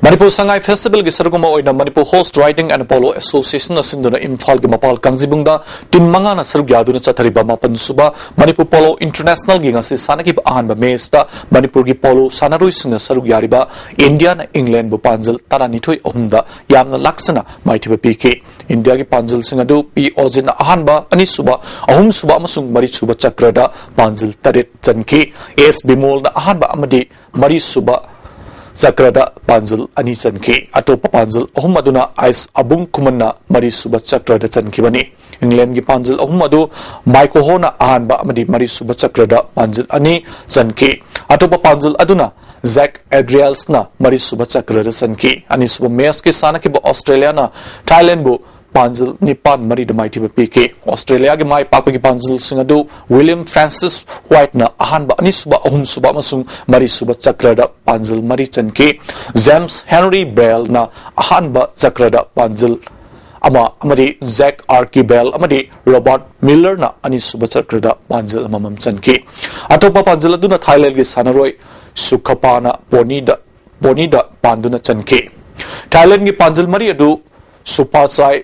ꯃꯅꯤꯄꯨꯔ ꯁꯉꯥꯏ ꯐꯦꯁꯇꯤꯚꯦꯜꯒꯤ ꯁꯔꯨꯛ ꯑꯃ ꯑꯣꯏꯅ Manipur horse riding and polo ꯑꯦꯁꯣꯁꯤꯌꯦꯁꯟꯅ ꯁꯤꯟꯗꯨꯅ ꯏꯝꯐꯥꯜꯒꯤ ꯃꯄꯥꯜ ꯀꯥꯡꯖꯤꯕꯨꯡꯗ ꯇꯤꯝ ꯃꯉꯥꯅ ꯁꯔꯨꯛ ꯌꯥꯗꯨꯅ ꯆꯠꯊꯔꯤꯕ ꯃꯥꯄꯟ ꯁꯨꯕ ꯃꯅꯤꯄꯨꯔ ꯄꯣꯂꯣ ꯏꯟꯇꯔꯅꯦꯁꯅꯦꯜꯒꯤ ꯉꯁꯤ ꯁꯥꯟꯅꯈꯤꯕ ꯑꯍꯥꯟꯕ ꯃꯦꯆꯇ ꯃꯅꯤꯄꯨꯔꯒꯤ ꯄꯣꯂꯣ ꯁꯥꯟꯅꯔꯣꯏꯁꯤꯡꯅ ꯁꯔꯨꯛ ꯌꯥꯔꯤꯕ ꯏꯟꯗꯤꯌꯥꯅ ꯏꯪꯂꯦꯟꯕꯨ ꯄꯥꯟꯖꯜ ꯇꯔꯥꯅꯤꯊꯣꯏ ꯑꯍꯨꯝꯗ ꯌꯥꯝꯅ ꯂꯥꯛꯆꯅ ꯃꯥꯏꯊꯤꯕ ꯄꯤꯈꯤ꯫ ꯏꯟꯗꯤꯌꯥꯒꯤ ꯄꯥꯟꯖꯜꯁꯤꯡ ꯑꯗꯨ ꯄꯤ ꯑꯣꯖꯤꯟꯅ ꯑꯍꯥꯟꯕ, ꯑꯅꯤꯁꯨꯕ, ꯑꯍꯨꯝꯁꯨꯕ ꯑꯃꯁꯨꯡ ꯃꯔꯤꯁꯨꯕ ꯆꯀ꯭ꯔꯗ ꯄꯥꯟꯖꯜ ꯇꯔꯦꯠ ꯆꯟꯈꯤ꯫ ꯑꯦꯁ ꯕꯤꯃꯣꯜꯅ ꯑꯍꯥꯟꯕ ꯑꯃꯗꯤ ꯃꯔꯤꯁꯨꯕ ꯆꯀ꯭ꯔꯗ ꯄꯥꯟꯖꯜ ꯑꯅꯤ ꯆꯟꯈꯤ꯫ ꯑꯇꯣꯞꯄ ꯄꯥꯟꯖꯜ ꯑꯍꯨꯝ ꯑꯗꯨꯅ ꯑꯥꯏꯁ ꯑꯕꯨꯡ ꯈꯨꯃꯟꯅ ꯃꯔꯤꯁꯨꯕ ꯆꯀ꯭ꯔꯗ ꯆꯟꯈꯤꯕꯅꯤ꯫ ꯏꯪꯂꯦꯟꯒꯤ ꯄꯥꯟꯖꯜ ꯑꯍꯨꯝ ꯑꯗꯨ ꯃꯥꯏꯀꯣꯍꯣꯅ ꯑꯍꯥꯟꯕ ꯑꯃꯗꯤ ꯃꯔꯤꯁꯨꯕ ꯆꯀ꯭ꯔꯗ ꯄꯥꯟꯖꯜ ꯑꯅꯤ ꯆꯟꯈꯤ꯫ ꯑꯇꯣꯞꯄ ꯄꯥꯟꯖꯜ ꯑꯗꯨꯅ ꯖꯦꯛ ꯑꯦꯗ꯭ꯔꯤꯌꯦꯜꯁꯅ ꯃꯔꯤꯁꯨꯕ ꯆꯀ꯭ꯔꯗ ꯆꯟꯈꯤ꯫ ꯑꯅꯤꯁꯨꯕ ꯃꯦꯆꯀꯤ ꯁꯥꯟꯅꯈꯤꯕ ꯑꯣꯁꯇ꯭ꯔꯦꯂꯤꯌꯥꯅ ꯊꯥꯏꯂꯦꯟꯕꯨ ꯄꯥꯟꯖꯜ ꯅꯤꯄꯥꯟ ꯃꯔꯤꯗ ꯃꯥꯏꯊꯤꯕ ꯄꯤꯈꯤ꯫ ꯑꯣꯁꯇ꯭ꯔꯦꯂꯤꯌꯥꯒꯤ ꯃꯥꯏ ꯄꯥꯛꯄꯒꯤ ꯄꯥꯟꯖꯜꯁꯤꯡ ꯑꯗꯨ ꯋꯤꯂꯤꯌꯝ ꯐ꯭ꯔꯥꯟꯁꯤꯁ ꯋꯥꯏꯠꯅ ꯑꯍꯥꯟꯕ, ꯑꯅꯤꯁꯨꯕ, ꯑꯍꯨꯝꯁꯨꯕ ꯑꯃꯁꯨꯡ ꯃꯔꯤꯁꯨꯕ ꯆꯀ꯭ꯔꯗ ꯄꯥꯟꯖꯜ ꯃꯔꯤ ꯆꯟꯈꯤ꯫ ꯖꯦꯝꯁ ꯍꯦꯅꯔꯤ ꯕꯦꯜꯅ ꯑꯍꯥꯟꯕ ꯆꯀ꯭ꯔꯗ ꯄꯥꯟꯖꯜ ꯑꯃ ꯑꯃꯗꯤ ꯖꯦꯛ ꯑꯥꯔꯀꯤ ꯕꯦꯜ ꯑꯃꯗꯤ ꯔꯣꯕꯥꯔꯠ ꯃꯤꯂꯔꯅ ꯑꯅꯤꯁꯨꯕ ꯆꯀ꯭ꯔꯗ ꯄꯥꯟꯖꯜ ꯑꯃꯃꯝ ꯆꯟꯈꯤ꯫ ꯑꯇꯣꯞꯄ ꯄꯥꯟꯖꯜ ꯑꯗꯨꯅ ꯊꯥꯏꯂꯦꯟꯒꯤ ꯁꯥꯟꯅꯔꯣꯏ ꯁꯨꯈꯄꯥꯅ ꯄꯣꯅꯤꯗ, ꯄꯣꯅꯤꯗ ꯄꯥꯟꯗꯨꯅ ꯆꯟꯈꯤ꯫ ꯊꯥꯏꯂꯦꯟꯒꯤ ꯄꯥꯟꯖꯜ ꯃꯔꯤ ꯑꯗꯨ ꯁꯨꯄꯥꯆꯥꯏ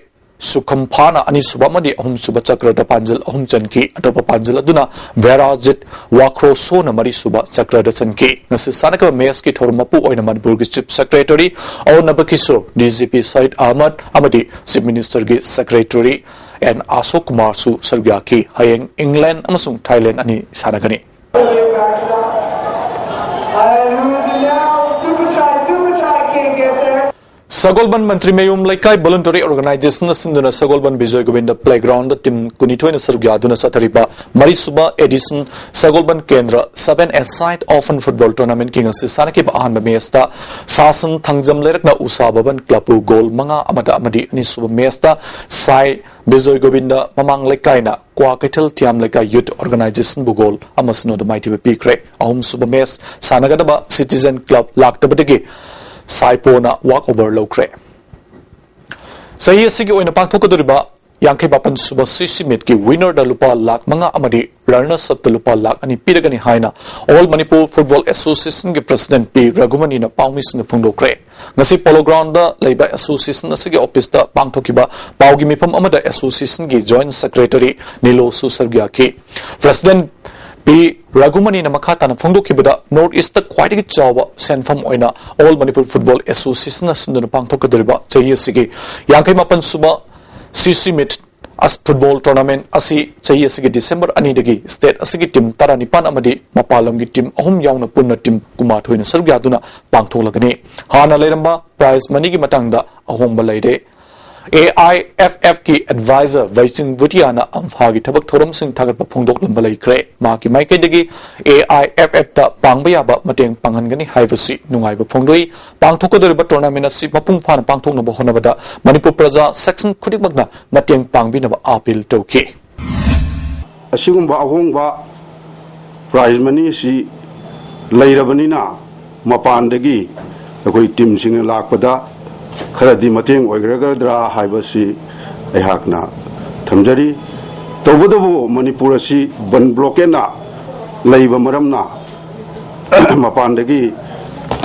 ꯁꯨꯈꯝꯐꯥꯅ ꯑꯅꯤꯁꯨꯕ ꯑꯃꯗꯤ ꯑꯍꯨꯝꯁꯨꯕ ꯆꯀ꯭ꯔꯗ ꯄꯥꯟꯖꯜ ꯑꯍꯨꯝ ꯆꯟꯈꯤ꯫ ꯑꯇꯣꯞꯄ ꯄꯥꯟꯖꯜ ꯑꯗꯨꯅ ꯚꯦꯔꯥꯖꯤꯠ ꯋꯥꯈ꯭ꯔꯣꯁꯣꯅ ꯃꯔꯤꯁꯨꯕ ꯆꯀ꯭ꯔꯗ ꯆꯟꯈꯤ꯫ ꯉꯁꯤ ꯁꯥꯟꯅꯈꯤꯕ ꯃꯦꯆꯀꯤ ꯊꯧꯔꯝ ꯃꯄꯨ ꯑꯣꯏꯅ ꯃꯅꯤꯄꯨꯔꯒꯤ chief secretary ꯑꯔꯨꯅꯥꯕ Kishore, D G P ꯁꯍꯤꯗ ꯑꯍꯃꯗ ꯑꯃꯗꯤ ꯆꯤꯐ ꯃꯤꯅꯤꯁꯇꯔꯒꯤ ꯁꯦꯀ꯭ꯔꯦꯇꯔꯤ ꯑꯦꯟ ꯑꯁꯣꯛ ꯀꯨꯃꯥꯔꯁꯨ ꯁꯔꯨꯛ ꯌꯥꯈꯤ꯫ ꯍꯌꯦꯡ ꯏꯪꯂꯦꯟ ꯑꯃꯁꯨꯡ ꯊꯥꯏꯂꯦꯟ ꯑꯅꯤ ꯁꯥꯟꯅꯒꯅꯤ꯫ And who is it now? Super Chai, Super Chai can't get there. ꯁꯒꯣꯜꯕꯟ ꯃꯟꯇ꯭ꯔꯤ ꯃꯌꯨꯝ ꯂꯩꯀꯥꯏ ꯚꯣꯂꯨꯟꯇꯔꯤ ꯑꯣꯔꯒꯅꯥꯏꯖꯦꯁꯟꯅ ꯁꯤꯟꯗꯨꯅ ꯁꯒꯣꯜꯕꯟ ꯕꯤꯖꯣꯏ ꯒꯣꯕꯤꯟꯗ ꯄ꯭ꯂꯦꯒ꯭ꯔꯥꯎꯟꯗ ꯇꯤꯝ ꯀꯨꯟꯅꯤꯊꯣꯏꯅ ꯁꯔꯨꯛ ꯌꯥꯗꯨꯅ ꯆꯠꯊꯔꯤꯕ ꯃꯔꯤꯁꯨꯕ ꯑꯦꯗꯤꯁꯟ ꯁꯒꯣꯜꯕꯟ ꯀꯦꯟꯗ꯭ꯔ ꯁꯚꯦꯟ ꯑꯦ ꯁꯥꯏꯠ ꯑꯣꯄꯟ ꯐꯨꯠꯕꯣꯜ ꯇꯣꯔꯅꯥꯃꯦꯟꯠꯀꯤ ꯉꯁꯤ ꯁꯥꯟꯅꯈꯤꯕ ꯑꯍꯥꯟꯕ ꯃꯦꯆꯇ ꯁꯥꯁꯟ ꯊꯥꯡꯖꯝ ꯂꯩꯔꯛꯅ ꯎꯁꯥ ꯚꯕꯟ ꯀ꯭ꯂꯕꯄꯨ ꯒꯣꯜ ꯃꯉꯥ ꯑꯃꯗ ꯑꯃꯗꯤ ꯑꯅꯤꯁꯨꯕ ꯃꯦꯆꯇ ꯁꯥꯏ ꯕꯤꯖꯣꯏ ꯒꯣꯕꯤꯟꯗ ꯃꯃꯥꯡ ꯂꯩꯀꯥꯏꯅ ꯀ꯭ꯋꯥ ꯀꯩꯊꯦꯜ ꯊꯤꯌꯥꯝ ꯂꯩꯀꯥꯏ ꯌꯨꯠ ꯑꯣꯔꯒꯅꯥꯏꯖꯦꯁꯟꯕꯨ ꯒꯣꯜ ꯑꯃ ꯁꯤꯅꯣꯗ ꯃꯥꯏꯊꯤꯕ ꯄꯤꯈ꯭ꯔꯦ꯫ ꯑꯍꯨꯝꯁꯨꯕ ꯃꯦꯆ ꯁꯥꯟꯅꯒꯗꯕ ꯁꯤꯇꯤꯖꯟ ꯀ꯭ꯂꯕ ꯂꯥꯛꯇꯕꯗꯒꯤ ꯁꯥꯏꯄꯣꯅ ꯋꯥꯛ ꯑꯣꯚꯔ ꯂꯧꯈ꯭ꯔꯦ꯫ ꯆꯍꯤ ꯑꯁꯤꯒꯤ ꯑꯣꯏꯅ ꯄꯥꯡꯊꯣꯛꯀꯗꯧꯔꯤꯕ ꯌꯥꯡꯈꯩ ꯃꯥꯄꯟ ꯁꯨꯕ ꯁꯤꯁꯤ ꯃꯤꯠꯀꯤ ꯋꯤꯅꯔꯗ ꯂꯨꯄꯥ ꯂꯥꯈ ꯃꯉꯥ ꯑꯃꯗꯤ ꯔꯅꯔꯁ ꯑꯞꯇ ꯂꯨꯄꯥ ꯂꯥꯈ ꯑꯅꯤ ꯄꯤꯔꯒꯅꯤ ꯍꯥꯏꯅ ꯑꯣꯜ ꯃꯅꯤꯄꯨꯔ ꯐꯨꯠꯕꯣꯜ ꯑꯦꯁꯣꯁꯤꯌꯦꯁꯟꯒꯤ ꯄ꯭ꯔꯁꯤꯗꯦꯟꯠ ꯄꯤ ꯔꯘꯨꯃꯅꯤꯅ ꯄꯥꯎꯃꯤꯁꯤꯡꯗ ꯐꯣꯡꯗꯣꯛꯈ꯭ꯔꯦ꯫ ꯉꯁꯤ ꯄꯣꯂꯣ ꯒ꯭ꯔꯥꯎꯟꯗ ꯂꯩꯕ ꯑꯦꯁꯣꯁꯤꯌꯦꯁꯟ ꯑꯁꯤꯒꯤ ꯑꯣꯐꯤꯁꯇ ꯄꯥꯡꯊꯣꯛꯈꯤꯕ ꯄꯥꯎꯒꯤ ꯃꯤꯐꯝ ꯑꯃꯗ ꯑꯦꯁꯣꯁꯤꯌꯦꯁꯟꯒꯤ ꯖꯣꯏꯟꯠ ꯁꯦꯀ꯭ꯔꯦꯇꯔꯤ ꯅꯤꯂꯣꯁꯨ ꯁꯔꯨꯛ ꯌꯥꯈꯤ꯫ ꯄ꯭ꯔꯁꯤꯗꯦꯟꯠ ꯄꯤ ꯔꯘꯨꯃꯅꯤꯅ ꯃꯈꯥ ꯇꯥꯅ ꯐꯣꯡꯗꯣꯛꯈꯤꯕꯗ, ꯅꯣꯔꯠ ꯏꯁꯇ ꯈ꯭ꯋꯥꯏꯗꯒꯤ ꯆꯥꯎꯕ ꯁꯦꯟꯐꯝ ꯑꯣꯏꯅ ꯑꯣꯜ ꯃꯅꯤꯄꯨꯔ ꯐꯨꯠꯕꯣꯜ ꯑꯦꯁꯣꯁꯤꯌꯦꯁꯟꯅ ꯁꯤꯟꯗꯨꯅ ꯄꯥꯡꯊꯣꯛꯀꯗꯧꯔꯤꯕ ꯆꯍꯤ ꯑꯁꯤꯒꯤ ꯌꯥꯡꯈꯩ ꯃꯥꯄꯟ ꯁꯨꯕ ꯁꯤꯁꯤ ꯃꯤꯠ ꯑꯁ-, ꯐꯨꯠꯕꯣꯜ ꯇꯣꯔꯅꯥꯃꯦꯟꯠ ꯑꯁꯤ ꯆꯍꯤ ꯑꯁꯤꯒꯤ ꯗꯤꯁꯦꯝꯕꯔ ꯑꯅꯤꯗꯒꯤ ꯁ꯭ꯇꯦꯠ ꯑꯁꯤꯒꯤ ꯇꯤꯝ ꯇꯔꯥꯅꯤꯄꯥꯟ ꯑꯃꯗꯤ ꯃꯄꯥꯟ ꯂꯝꯒꯤ ꯇꯤꯝ ꯑꯍꯨꯝ ꯌꯥꯎꯅ ꯄꯨꯟꯅ ꯇꯤꯝ ꯀꯨꯟꯃꯥꯊꯣꯏꯅ ꯁꯔꯨꯛ ꯌꯥꯗꯨꯅ ꯄꯥꯡꯊꯣꯛꯂꯒꯅꯤ꯫ ꯍꯥꯟꯅ ꯂꯩꯔꯝꯕ ꯄ꯭ꯔꯥꯏꯖ ꯃꯅꯤꯒꯤ ꯃꯇꯥꯡꯗ ꯑꯍꯣꯡꯕ ꯂꯩꯔꯦ꯫ ꯑꯦ ꯑꯥꯏ ꯑꯦꯐ ꯑꯦꯐꯀꯤ ꯑꯦꯗꯚꯥꯏꯖꯔ ꯕꯩꯆꯤꯡ ꯚꯨꯇꯤꯌꯥꯅ ꯑꯝꯐꯥꯒꯤ ꯊꯕꯛ ꯊꯧꯔꯝꯁꯤꯡ ꯊꯥꯒꯠꯄ ꯐꯣꯡꯗꯣꯛꯂꯝꯕ ꯂꯩꯈ꯭ꯔꯦ꯫ ꯃꯍꯥꯛꯀꯤ ꯃꯥꯏꯀꯩꯗꯒꯤ ꯑꯦ ꯑꯥꯏ ꯑꯦꯐ ꯑꯦꯐꯇ ꯄꯥꯡꯕ ꯌꯥꯕ ꯃꯇꯦꯡ ꯄꯥꯡꯍꯟꯒꯅꯤ ꯍꯥꯏꯕꯁꯤ ꯅꯨꯡꯉꯥꯏꯕ ꯐꯣꯡꯗꯣꯛꯏ꯫ ꯄꯥꯡꯊꯣꯛꯀꯗꯧꯔꯤꯕ ꯇꯣꯔꯅꯥꯃꯦꯟꯠ ꯑꯁꯤ ꯃꯄꯨꯡ ꯐꯥꯅ ꯄꯥꯡꯊꯣꯛꯅꯕ ꯍꯣꯠꯅꯕꯗ ꯃꯅꯤꯄꯨꯔ ꯄ꯭ꯔꯖꯥ ꯁꯦꯛꯁꯟ ꯈꯨꯗꯤꯡꯃꯛꯅ ꯃꯇꯦꯡ ꯄꯥꯡꯕꯤꯅꯕ ꯑꯥꯄꯤꯜ ꯇꯧꯈꯤ꯫ ꯑꯁꯤꯒꯨꯝꯕ ꯑꯍꯣꯡꯕ ꯄ꯭ꯔꯥꯏꯖ ꯃꯅꯤ ꯑꯁꯤ ꯂꯩꯔꯕꯅꯤꯅ, ꯃꯄꯥꯟꯗꯒꯤ ꯑꯩꯈꯣꯏ ꯇꯤꯝꯁꯤꯡꯅ ꯂꯥꯛꯄꯗ ꯈꯔꯗꯤ ꯃꯇꯦꯡ ꯑꯣꯏꯒꯗ꯭ꯔꯥ ꯍꯥꯏꯕꯁꯤ ꯑꯩꯍꯥꯛꯅ ꯊꯝꯖꯔꯤ꯫ ꯇꯧꯕꯇꯕꯨ, ꯃꯅꯤꯄꯨꯔ ꯑꯁꯤ ꯕꯟ ꯕ꯭ꯂꯣꯀꯦꯠꯅ ꯂꯩꯕ ꯃꯔꯝꯅ, ꯃꯄꯥꯟꯗꯒꯤ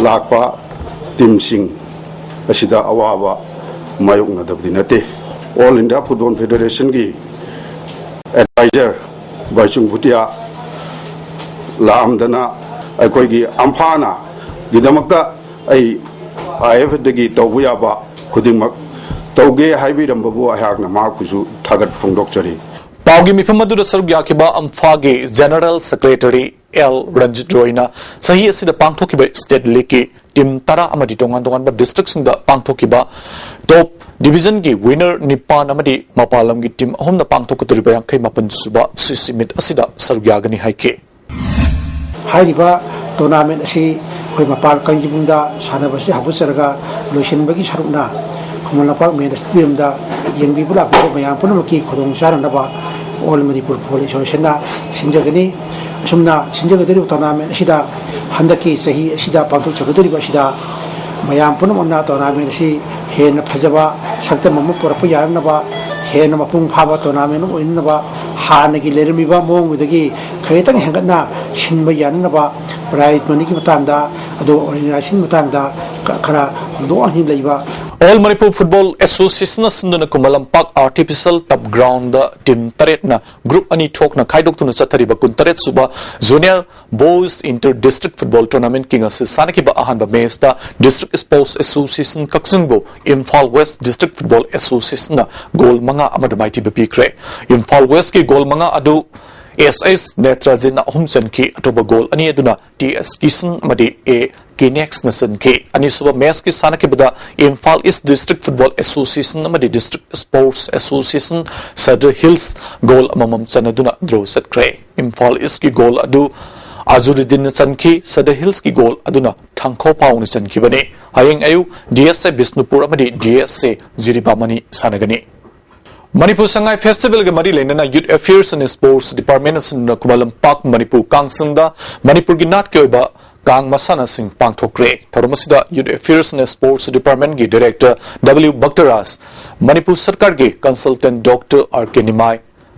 ꯂꯥꯛꯄ ꯇꯤꯝꯁꯤꯡ ꯑꯁꯤꯗ ꯑꯋꯥꯕ ꯃꯥꯌꯣꯛꯅꯗꯕꯗꯤ ꯅꯠꯇꯦ꯫ ꯑꯣꯜ ꯏꯟꯗꯤꯌꯥ ꯐꯨꯠꯕꯣꯜ ꯐꯦꯗꯦꯔꯦꯁꯟꯒꯤ ꯑꯦꯗꯚꯥꯏꯖꯔ ꯕꯥꯏꯆꯨꯡ ꯚꯨꯇꯤꯌꯥ ꯂꯥꯛꯑꯝꯗꯅ ꯑꯩꯈꯣꯏꯒꯤ ꯑꯝꯐꯥꯅꯒꯤꯗꯃꯛꯇ ꯑꯩ ꯑꯥꯏ ꯑꯦꯐ ꯑꯦꯐꯇꯒꯤ ꯇꯧꯕ ꯌꯥꯕ ꯈꯨꯗꯤꯡꯃꯛ ꯇꯧꯒꯦ ꯍꯥꯏꯕꯤꯔꯝꯕꯕꯨ ꯑꯩꯍꯥꯛꯅ ꯃꯍꯥꯛꯄꯨꯁꯨ ꯊꯥꯒꯠ ꯐꯣꯡꯗꯣꯛꯆꯔꯤ꯫ ꯄꯥꯎꯒꯤ ꯃꯤꯐꯝ ꯑꯗꯨꯗ ꯁꯔꯨꯛ ꯌꯥꯈꯤꯕ ꯑꯝꯐꯥꯒꯤ ꯖꯦꯅꯔꯦꯜ ꯁꯦꯀ꯭ꯔꯦꯇꯔꯤ ꯑꯦꯜ ꯔꯟꯖꯤꯠ ꯔꯣꯏꯅ ꯆꯍꯤ ꯑꯁꯤꯗ ꯄꯥꯡꯊꯣꯛꯈꯤꯕ ꯁ꯭ꯇꯦꯠ ꯂꯤꯒꯀꯤ ꯇꯤꯝ ꯇꯔꯥ ꯑꯃꯗꯤ ꯇꯣꯉꯥꯟ ꯇꯣꯉꯥꯟꯕ ꯗꯤꯁꯇ꯭ꯔꯤꯛꯁꯤꯡꯗ ꯄꯥꯡꯊꯣꯛꯈꯤꯕ ꯇꯣꯞ ꯗꯤꯕꯤꯖꯟꯒꯤ ꯋꯤꯅꯔ ꯅꯤꯄꯥꯟ ꯑꯃꯗꯤ ꯃꯄꯥꯟ ꯂꯝꯒꯤ ꯇꯤꯝ ꯑꯍꯨꯝꯅ ꯄꯥꯡꯊꯣꯛꯀꯗꯧꯔꯤꯕ ꯌꯥꯡꯈꯩ ꯃꯥꯄꯟ ꯁꯨꯕ ꯁꯤ ꯁꯤ ꯃꯤꯠ ꯑꯁꯤꯗ ꯁꯔꯨꯛ ꯌꯥꯒꯅꯤ ꯍꯥꯏꯈꯤ꯫ ꯍꯥꯏꯔꯤꯕ ꯇꯣꯔꯅꯥꯃꯦꯟ ꯑꯁꯤ ꯑꯩꯈꯣꯏ ꯃꯄꯥꯟ ꯀꯥꯡꯖꯩꯕꯨꯡꯗ ꯁꯥꯟꯅꯕꯁꯤ ꯍꯧꯒꯠꯆꯔꯒ ꯂꯣꯏꯁꯤꯟꯕꯒꯤ ꯁꯔꯨꯛꯅ ꯈꯨꯃꯟ ꯂꯝꯄꯥꯛ ꯃꯦꯟ ꯁ꯭ꯇꯦꯗꯤꯌꯝꯗ ꯌꯦꯡꯕꯤꯕ ꯂꯥꯛꯄꯤꯕ ꯃꯌꯥꯝ ꯄꯨꯝꯅꯃꯛꯀꯤ ꯈꯨꯗꯣꯡ ꯆꯥꯅꯅꯕ ꯑꯣꯜ ꯃꯅꯤꯄꯨꯔ ꯐꯨꯠꯕꯣꯜ ꯑꯦꯁꯣꯁꯤꯌꯦꯁꯟꯅ ꯁꯤꯟꯖꯒꯅꯤ꯫ ꯑꯁꯨꯝꯅ ꯁꯤꯟꯖꯒꯗꯧꯔꯤꯕ ꯇꯣꯔꯅꯥꯃꯦꯟ ꯑꯁꯤꯗ ꯍꯟꯗꯛꯀꯤ ꯆꯍꯤ ꯑꯁꯤꯗ ꯄꯥꯡꯊꯣꯛꯆꯒꯗꯧꯔꯤꯕ ꯑꯁꯤꯗ ꯃꯌꯥꯝ ꯄꯨꯝꯅꯃꯛꯅ ꯇꯣꯔꯅꯥꯃꯦꯟ ꯑꯁꯤ ꯍꯦꯟꯅ ꯐꯖꯕ ꯁꯛꯇꯝ ꯑꯃ ꯄꯨꯔꯛꯄ ꯌꯥꯅꯅꯕ, ꯍꯦꯟꯅ ꯃꯄꯨꯡ ꯐꯥꯕ ꯇꯣꯔꯅꯥꯃꯦꯟ ꯑꯃ ꯑꯣꯏꯅꯅꯕ ꯍꯥꯟꯅꯒꯤ ꯂꯩꯔꯝꯃꯤꯕ ꯃꯑꯣꯡꯗꯨꯗꯒꯤ ꯈꯖꯤꯛꯇꯪ ꯍꯦꯟꯒꯠꯅ ꯁꯤꯟꯕ ꯌꯥꯅꯅꯕ ꯄ꯭ꯔꯥꯏꯖ ꯃꯅꯤꯒꯤ ꯃꯇꯥꯡꯗ, ꯑꯗꯨꯒ ꯑꯣꯔꯒꯅꯥꯏꯖꯦꯁꯟꯒꯤ ꯃꯇꯥꯡꯗ ꯈ-, ꯈꯔ ꯍꯣꯡꯗꯣꯛ ꯍꯣꯡꯖꯤꯟ ꯂꯩꯕ꯫ ꯑꯣꯜ ꯃꯅꯤꯄꯨꯔ ꯐꯨꯠꯕꯣꯜ ꯑꯦꯁꯣꯁꯤꯌꯦꯁꯟꯅ ꯁꯤꯟꯗꯨꯅ ꯈꯨꯃꯟ ꯂꯝꯄꯥꯛ ꯑꯥꯔꯇꯤꯐꯤꯁꯤꯌꯦꯜ ꯇꯞ ꯒ꯭ꯔꯥꯎꯟꯗ ꯇꯤꯝ ꯇꯔꯦꯠꯅ ꯒ꯭ꯔꯨꯞ ꯑꯅꯤ ꯊꯣꯛꯅ ꯈꯥꯏꯗꯣꯛꯇꯨꯅ ꯆꯠꯊꯔꯤꯕ ꯀꯨꯟꯇꯔꯦꯠ sub junior boys inter district football ꯇꯣꯔꯅꯥꯃꯦꯟꯠꯀꯤ ꯉꯁꯤ ꯁꯥꯟꯅꯈꯤꯕ ꯑꯍꯥꯟꯕ ꯃꯦꯆꯇ ꯗꯤꯁꯇ꯭ꯔꯤꯛ ꯁ꯭ꯄꯣꯔꯠꯁ ꯑꯦꯁꯣꯁꯤꯌꯦꯁꯟ ꯀꯛꯆꯤꯡꯕꯨ ꯏꯝꯐꯥꯜ ꯋꯦꯁ ꯗꯤꯁꯇ꯭ꯔꯤꯛ ꯐꯨꯠꯕꯣꯜ ꯑꯦꯁꯣꯁꯤꯌꯦꯁꯟꯅ ꯒꯣꯜ ꯃꯉꯥ ꯑꯃꯗ ꯃꯥꯏꯊꯤꯕ ꯄꯤꯈ꯭ꯔꯦ꯫ ꯏꯝꯐꯥꯜ ꯋꯦꯁꯀꯤ ꯒꯣꯜ ꯃꯉꯥ ꯑꯗꯨ ꯑꯦꯁ ꯑꯦꯁ ꯅꯦꯇ꯭ꯔꯥꯖꯤꯟꯅ ꯑꯍꯨꯝ ꯆꯟꯈꯤ꯫ ꯑꯇꯣꯞꯄ ꯒꯣꯜ ꯑꯅꯤ ꯑꯗꯨꯅ ꯇꯤ ꯑꯦꯁ ꯀꯤꯁꯟ ꯑꯃꯗꯤ ꯑꯦ ꯀꯤꯅꯦꯛꯁꯅ ꯆꯟꯈꯤ꯫ ꯑꯅꯤꯁꯨꯕ ꯃꯦꯆꯀꯤ ꯁꯥꯟꯅꯈꯤꯕꯗ Imphal east district football association ꯑꯃꯗꯤ district sports association Sadar hills goal ꯑꯃꯃꯝ ꯆꯟꯅꯗꯨꯅ ꯗ꯭ꯔꯣ ꯆꯠꯈ꯭ꯔꯦ꯫ ꯏꯝꯐꯥꯜ ꯏꯁꯀꯤ ꯒꯣꯜ ꯑꯗꯨ ꯑꯖꯨꯔꯨꯗꯤꯟꯅ ꯆꯟꯈꯤ꯫ ꯁꯗꯔ ꯍꯤꯜꯁꯀꯤ ꯒꯣꯜ ꯑꯗꯨꯅ ꯊꯥꯡꯈꯣ ꯄꯥꯎꯅ ꯆꯟꯈꯤꯕꯅꯤ꯫ ꯍꯌꯦꯡ ꯑꯌꯨꯛ ꯗꯤ ꯑꯦꯁ ꯑꯦ ꯕꯤꯁꯅꯨꯄꯨꯔ ꯑꯃꯗꯤ ꯗꯤ ꯑꯦꯁ ꯑꯦ ꯖꯤꯔꯤꯕꯥꯝ ꯑꯅꯤ ꯁꯥꯟꯅꯒꯅꯤ꯫ ꯃꯅꯤꯄꯨꯔ ꯁꯉꯥꯏ ꯐꯦꯁꯇꯤꯚꯦꯜꯒ ꯃꯔꯤ ꯂꯩꯅꯅ ꯌꯨꯠ ꯑꯦꯐꯤꯌꯔꯁ ꯑꯦꯟ ꯁ꯭ꯄꯣꯔꯠꯁ ꯗꯤꯄꯥꯔꯠꯃꯦꯟꯠꯅ ꯁꯤꯟꯗꯨꯅ ꯈꯨꯃꯟ ꯂꯝꯄꯥꯛ ꯃꯅꯤꯄꯨꯔ ꯀꯥꯡꯁꯪꯗ ꯃꯅꯤꯄꯨꯔꯒꯤ ꯅꯥꯠꯀꯤ ꯑꯣꯏꯕ ꯀꯥꯡ ꯃꯁꯥꯟꯅꯁꯤꯡ ꯄꯥꯡꯊꯣꯛꯈ꯭ꯔꯦ꯫ ꯊꯧꯔꯝ ꯑꯁꯤꯗ ꯌꯨꯠ ꯑꯦꯐꯤꯌꯔꯁ ꯑꯦꯟ ꯁ꯭ꯄꯣꯔꯠꯁ ꯗꯤꯄꯥꯔꯠꯃꯦꯟꯠꯀꯤ ꯗꯥꯏꯔꯦꯛꯇꯔ ꯗꯕ꯭ꯂꯤꯎ ꯚꯛꯇꯔꯥꯖ, ꯃꯅꯤꯄꯨꯔ ꯁꯔꯀꯥꯔꯒꯤ ꯀꯟꯁꯜꯇꯦꯟꯠ ꯗꯣꯛꯇꯔ ꯑꯥꯔ ꯀꯦ ꯅꯤꯃꯥꯏ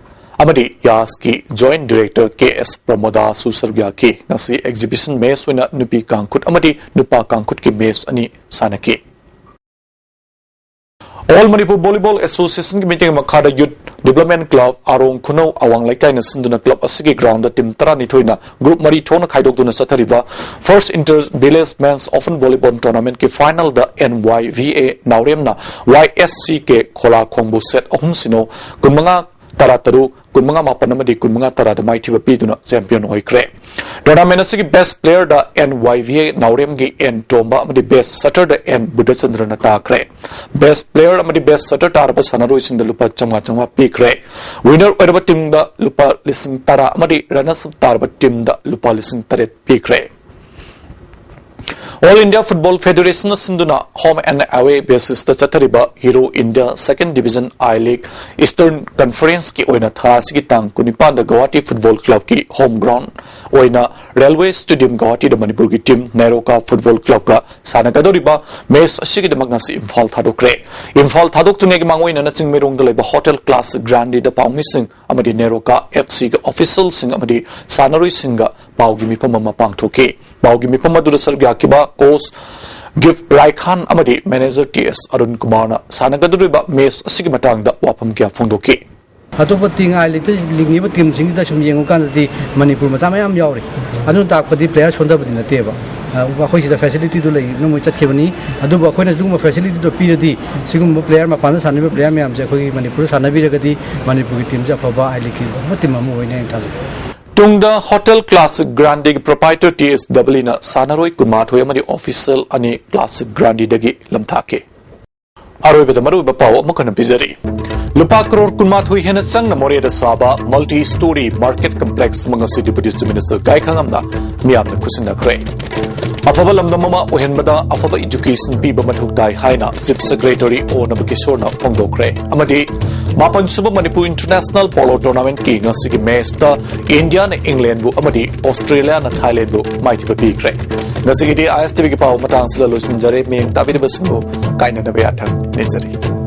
ꯑꯃꯗꯤ ꯌꯥꯁꯀꯤ ꯖꯣꯏꯟꯠ ꯗꯥꯏꯔꯦꯛꯇꯔ ꯀꯦ ꯑꯦꯁ ꯄ꯭ꯔꯃꯣꯗꯥꯁꯨ ꯁꯔꯨꯛ ꯌꯥꯈꯤ꯫ ꯉꯁꯤ ꯑꯦꯛꯖꯤꯕꯤꯁꯟ ꯃꯦꯆ ꯑꯣꯏꯅ ꯅꯨꯄꯤ ꯀꯥꯡꯈꯨꯠ ꯑꯃꯗꯤ ꯅꯨꯄꯥ ꯀꯥꯡꯈꯨꯠꯀꯤ ꯃꯦꯆ ꯑꯅꯤ ꯁꯥꯟꯅꯈꯤ꯫ ꯑꯣꯜ ꯃꯅꯤꯄꯨꯔ ꯚꯣꯂꯤꯕꯣꯜ ꯑꯦꯁꯣꯁꯤꯌꯦꯁꯟꯒꯤ ꯃꯤꯠꯌꯦꯡ ꯃꯈꯥꯗ ꯌꯨꯠ ꯗꯤꯕ꯭ꯂꯞꯃꯦꯟ ꯀ꯭ꯂꯕ ꯑꯥꯔꯣꯡ ꯈꯨꯅꯧ ꯑꯋꯥꯡ ꯂꯩꯀꯥꯏꯅ ꯁꯤꯟꯗꯨꯅ ꯀ꯭ꯂꯕ ꯑꯁꯤꯒꯤ ꯒ꯭ꯔꯥꯎꯟꯗ ꯇꯤꯝ ꯇꯔꯥꯅꯤꯊꯣꯏꯅ ꯒ꯭ꯔꯨꯞ ꯃꯔꯤ ꯊꯣꯛꯅ ꯈꯥꯏꯗꯣꯛꯇꯨꯅ ꯆꯠꯊꯔꯤꯕ first inter village men's open volleyball ꯇꯣꯔꯅꯥꯃꯦꯟꯠꯀꯤ ꯐꯥꯏꯅꯦꯜꯗ ꯑꯦꯟ ꯋꯥꯏ ꯚꯤ ꯑꯦ ꯅꯥꯎꯔꯦꯝꯅ ꯋꯥꯏ ꯑꯦꯁ ꯁꯤ ꯀꯦ ꯈꯣꯂꯥꯈꯣꯡꯕꯨ ꯁꯦꯠ ꯑꯍꯨꯝ ꯁꯤꯅꯣ, ꯀꯨꯟꯃꯉꯥ ꯇꯔꯥ ꯇꯔꯨꯛ, ꯀꯨꯟꯃꯉꯥ ꯃꯥꯄꯟ ꯑꯃꯗꯤ ꯀꯨꯟꯃꯉꯥ ꯇꯔꯥꯗ ꯃꯥꯏꯊꯤꯕ ꯄꯤꯗꯨꯅ ꯆꯦꯝꯄꯤꯌꯟ ꯑꯣꯏꯈ꯭ꯔꯦ꯫ ꯇꯣꯔꯅꯥꯃꯦꯟ ꯑꯁꯤꯒꯤ ꯕꯦꯁ ꯄ꯭ꯂꯦꯌꯔꯗ ꯑꯦꯟ ꯋꯥꯏ ꯚꯤ ꯑꯦ ꯅꯥꯎꯔꯦꯝꯒꯤ ꯑꯦꯟ ꯇꯣꯝꯕ ꯑꯃꯗꯤ ꯕꯦꯁ ꯁꯇꯔꯗ ꯑꯦꯟ ꯕꯨꯙꯆꯟꯗ꯭ꯔꯅ ꯇꯥꯈ꯭ꯔꯦ꯫ ꯕꯦꯁ ꯄ꯭ꯂꯦꯌꯔ ꯑꯃꯗꯤ ꯕꯦꯁ ꯁꯇꯔ ꯇꯥꯔꯕ ꯁꯥꯟꯅꯔꯣꯏꯁꯤꯡꯗ ꯂꯨꯄꯥ ꯆꯥꯝꯃꯉꯥ ꯆꯥꯝꯃꯉꯥ ꯄꯤꯈ꯭ꯔꯦ꯫ ꯋꯤꯅꯔ ꯑꯣꯏꯔꯕ ꯇꯤꯝꯗ ꯂꯨꯄꯥ ꯂꯤꯁꯤꯡ ꯇꯔꯥ ꯑꯃꯗꯤ ꯔꯅꯔꯁ ꯑꯞ ꯇꯥꯔꯕ ꯇꯤꯝꯗ ꯂꯨꯄꯥ ꯂꯤꯁꯤꯡ ꯇꯔꯦꯠ ꯄꯤꯈ꯭ꯔꯦ꯫ ꯑꯣꯜ ꯏꯟꯗꯤꯌꯥ ꯐꯨꯠꯕꯣꯜ ꯐꯦꯗꯔꯦꯁꯟꯅ ꯁꯤꯟꯗꯨꯅ ꯍꯣꯝ ꯑꯦꯟ ꯑꯦꯋꯦ ꯕꯦꯁꯤꯁꯇ ꯆꯠꯊꯔꯤꯕ ꯍꯤꯔꯣ ꯏꯟꯗꯤꯌꯥ ꯁꯦꯀꯦꯟ ꯗꯤꯕꯤꯖꯟ ꯑꯥꯏ ꯂꯤꯒ ꯏꯁꯇꯔꯟ ꯀꯟꯐꯔꯦꯟꯁꯀꯤ ꯑꯣꯏꯅ ꯊꯥ ꯑꯁꯤꯒꯤ ꯇꯥꯡ ꯀꯨꯟꯅꯤꯄꯥꯟꯗ ꯒꯧꯍꯥꯇꯤ ꯐꯨꯠꯕꯣꯜ ꯀ꯭ꯂꯕꯀꯤ ꯍꯣꯝ ꯒ꯭ꯔꯥꯎꯟ ꯑꯣꯏꯅ ꯔꯦꯜꯋꯦ ꯁ꯭ꯇꯦꯗꯤꯌꯝ ꯒꯧꯍꯥꯇꯤꯗ ꯃꯅꯤꯄꯨꯔꯒꯤ ꯇꯤꯝ ꯅꯦꯔꯣꯀꯥ ꯐꯨꯠꯕꯣꯜ ꯀ꯭ꯂꯕꯀ ꯁꯥꯟꯅꯒꯗꯧꯔꯤꯕ ꯃꯦꯆ ꯑꯁꯤꯒꯤꯗꯃꯛ ꯉꯁꯤ ꯏꯝꯐꯥꯜ ꯊꯥꯗꯣꯛꯈ꯭ꯔꯦ꯫ ꯏꯝꯐꯥꯜ ꯊꯥꯗꯣꯛꯇ꯭ꯔꯤꯉꯩꯒꯤ ꯃꯥꯡꯑꯣꯏꯅꯅ ꯆꯤꯡꯃꯩꯔꯣꯡꯗ ꯂꯩꯕ ꯍꯣꯇꯦꯜ ꯀ꯭ꯂꯥꯁ ꯒ꯭ꯔꯥꯟꯗꯤꯗ ꯄꯥꯎꯃꯤꯁꯤꯡ ꯑꯃꯗꯤ ꯅꯦꯔꯣꯀꯥ ꯑꯦꯐ ꯁꯤꯒꯤ ꯑꯣꯐꯤꯁꯤꯌꯦꯜꯁꯤꯡ ꯑꯃꯗꯤ ꯁꯥꯟꯅꯔꯣꯏꯁꯤꯡꯒ ꯄꯥꯎꯒꯤ ꯃꯤꯐꯝ ꯑꯃ ꯄꯥꯡꯊꯣꯛꯈꯤ꯫ ꯄꯥꯎꯒꯤ ꯃꯤꯐꯝ ꯑꯗꯨꯗ ꯁꯔꯨꯛ ꯌꯥꯈꯤꯕ ꯀꯣꯆ ꯒꯤꯐ ꯔꯥꯏꯈꯥꯟ ꯑꯃꯗꯤ ꯃꯦꯅꯦꯖꯔ ꯇꯤ ꯑꯦꯁ ꯑꯔꯨꯟ ꯀꯨꯃꯥꯔꯅ ꯁꯥꯟꯅꯒꯗꯧꯔꯤꯕ ꯃꯦꯆ ꯑꯁꯤꯒꯤ ꯃꯇꯥꯡꯗ ꯋꯥꯐꯝ ꯀꯌꯥ ꯐꯣꯡꯗꯣꯛꯈꯤ꯫ ꯑꯇꯣꯞꯄ ꯇꯤꯝ ꯑꯥꯏ ꯂꯤꯛꯇ ꯂꯤꯡꯉꯤꯕ ꯇꯤꯝꯁꯤꯡꯁꯤꯗ ꯁꯨꯝ ꯌꯦꯡꯉꯨꯀꯥꯟꯗꯗꯤ ꯃꯅꯤꯄꯨꯔ ꯃꯆꯥ ꯃꯌꯥꯝ ꯌꯥꯎꯔꯤ꯫ ꯑꯗꯨꯅ ꯇꯥꯛꯄꯗꯤ ꯄ꯭ꯂꯦꯌꯔ ꯁꯣꯟꯊꯕꯗꯤ ꯅꯠꯇꯦꯕ꯫ ꯑ, ꯑꯩꯈꯣꯏ ꯁꯤꯗ ꯐꯦꯁꯤꯂꯤꯇꯤꯗꯨ ꯂꯩꯅ ꯃꯣꯏ ꯆꯠꯈꯤꯕꯅꯤ꯫ ꯑꯗꯨꯕꯨ ꯑꯩꯈꯣꯏꯅ ꯑꯗꯨꯒꯨꯝꯕ ꯐꯦꯁꯤꯂꯤꯇꯤꯗꯣ ꯄꯤꯔꯗꯤ ꯁꯤꯒꯨꯝꯕ ꯄ꯭ꯂꯦꯌꯔ, ꯃꯄꯥꯟꯗ ꯁꯥꯟꯅꯔꯤꯕ ꯄ꯭ꯂꯦꯌꯔ ꯃꯌꯥꯝꯁꯦ ꯑꯩꯈꯣꯏꯒꯤ ꯃꯅꯤꯄꯨꯔꯗ ꯁꯥꯟꯅꯕꯤꯔꯒꯗꯤ ꯃꯅꯤꯄꯨꯔꯒꯤ ꯇꯤꯝꯁꯦ ꯑꯐꯕ ꯑꯥꯏ ꯂꯤꯛꯀꯤ ꯑꯐꯕ ꯇꯤꯝ ꯑꯃ ꯑꯣꯏꯅꯤ ꯍꯥꯏꯅ ꯊꯥꯖꯩ꯫ ꯇꯨꯡꯗ ꯍꯣꯇꯦꯜ ꯀ꯭ꯂꯥꯁ ꯒ꯭ꯔꯥꯟꯗꯤꯒꯤ ꯄ꯭ꯔꯣꯄꯥꯏꯇꯔ ꯇꯤ ꯑꯦꯁ ꯗꯕꯜꯌꯨꯅ ꯁꯥꯟꯅꯔꯣꯏ ꯀꯨꯟꯃꯥꯊꯣꯏ ꯑꯃꯗꯤ ꯑꯣꯐꯤꯁꯤꯌꯦꯜ ꯑꯅꯤ ꯀ꯭ꯂꯥꯁ ꯒ꯭ꯔꯥꯟꯗꯤꯗꯒꯤ ꯂꯝꯊꯥꯛꯈꯤ꯫ ꯑꯔꯣꯏꯕꯗ ꯃꯔꯨꯑꯣꯏꯕ ꯄꯥꯎ ꯑꯃꯨꯛ ꯍꯟꯅ ꯄꯤꯖꯔꯤ꯫ ꯂꯨꯄꯥ ꯀꯔꯣꯔ ꯀꯨꯟꯃꯥꯊꯣꯏ ꯍꯦꯟꯅ ꯆꯪꯅ ꯃꯣꯔꯦꯗ ꯁꯥꯕ ꯃꯜꯇꯤ ꯁ꯭ꯇꯣꯔꯤ ꯃꯥꯔꯀꯦꯠ ꯀꯝꯄ꯭ꯂꯦꯛꯁ ꯑꯃ ꯉꯁꯤ ꯗꯤꯄꯨꯇꯤ ꯆꯤꯐ ꯃꯤꯅꯤꯁꯇꯔ ꯒꯥꯏꯈꯥꯉꯝꯅ ꯃꯤꯌꯥꯝꯗ ꯈꯨꯠꯁꯤꯟꯅꯈ꯭ꯔꯦ꯫ ꯑꯐꯕ ꯂꯝꯗꯝ ꯑꯃ ꯑꯣꯏꯍꯟꯕꯗ ꯑꯐꯕ ꯏꯗꯨꯀꯦꯁꯟ ꯄꯤꯕ ꯃꯊꯧ ꯇꯥꯏ ꯍꯥꯏꯅ ꯆꯤꯐ ꯁꯦꯀ꯭ꯔꯦꯇꯔꯤ ꯑꯣ ꯅꯕꯀꯤꯁꯣꯔꯅ ꯐꯣꯡꯗꯣꯛꯈ꯭ꯔꯦ꯫ ꯑꯃꯗꯤ ꯃꯥꯄꯟ ꯁꯨꯕ ꯃꯅꯤꯄꯨꯔ ꯏꯟꯇꯔꯅꯦꯁꯅꯦꯜ ꯄꯣꯂꯣ ꯇꯣꯔꯅꯥꯃꯦꯟꯠꯀꯤ ꯉꯁꯤꯒꯤ ꯃꯦꯆꯇ ꯏꯟꯗꯤꯌꯥꯅ ꯏꯪꯂꯦꯟꯕꯨ ꯑꯃꯗꯤ ꯑꯣꯁꯇ꯭ꯔꯦꯂꯤꯌꯥꯅ ꯊꯥꯏꯂꯦꯟꯕꯨ ꯃꯥꯏꯊꯤꯕ ꯄꯤꯈ꯭ꯔꯦ꯫ ꯉꯁꯤꯒꯤꯗꯤ ꯑꯥꯏ ꯑꯦꯁ ꯇꯤ ꯚꯤꯒꯤ ꯄꯥꯎ ꯃꯇꯥꯡꯁꯤꯗ ꯂꯣꯏꯁꯤꯟꯖꯔꯦ꯫ ꯃꯤꯌꯦꯡ ꯇꯥꯕꯤꯔꯤꯕꯁꯤꯡꯕꯨ ꯀꯥꯏꯅꯅꯕ ꯌꯥꯊꯪ ꯅꯤꯖꯔꯤ꯫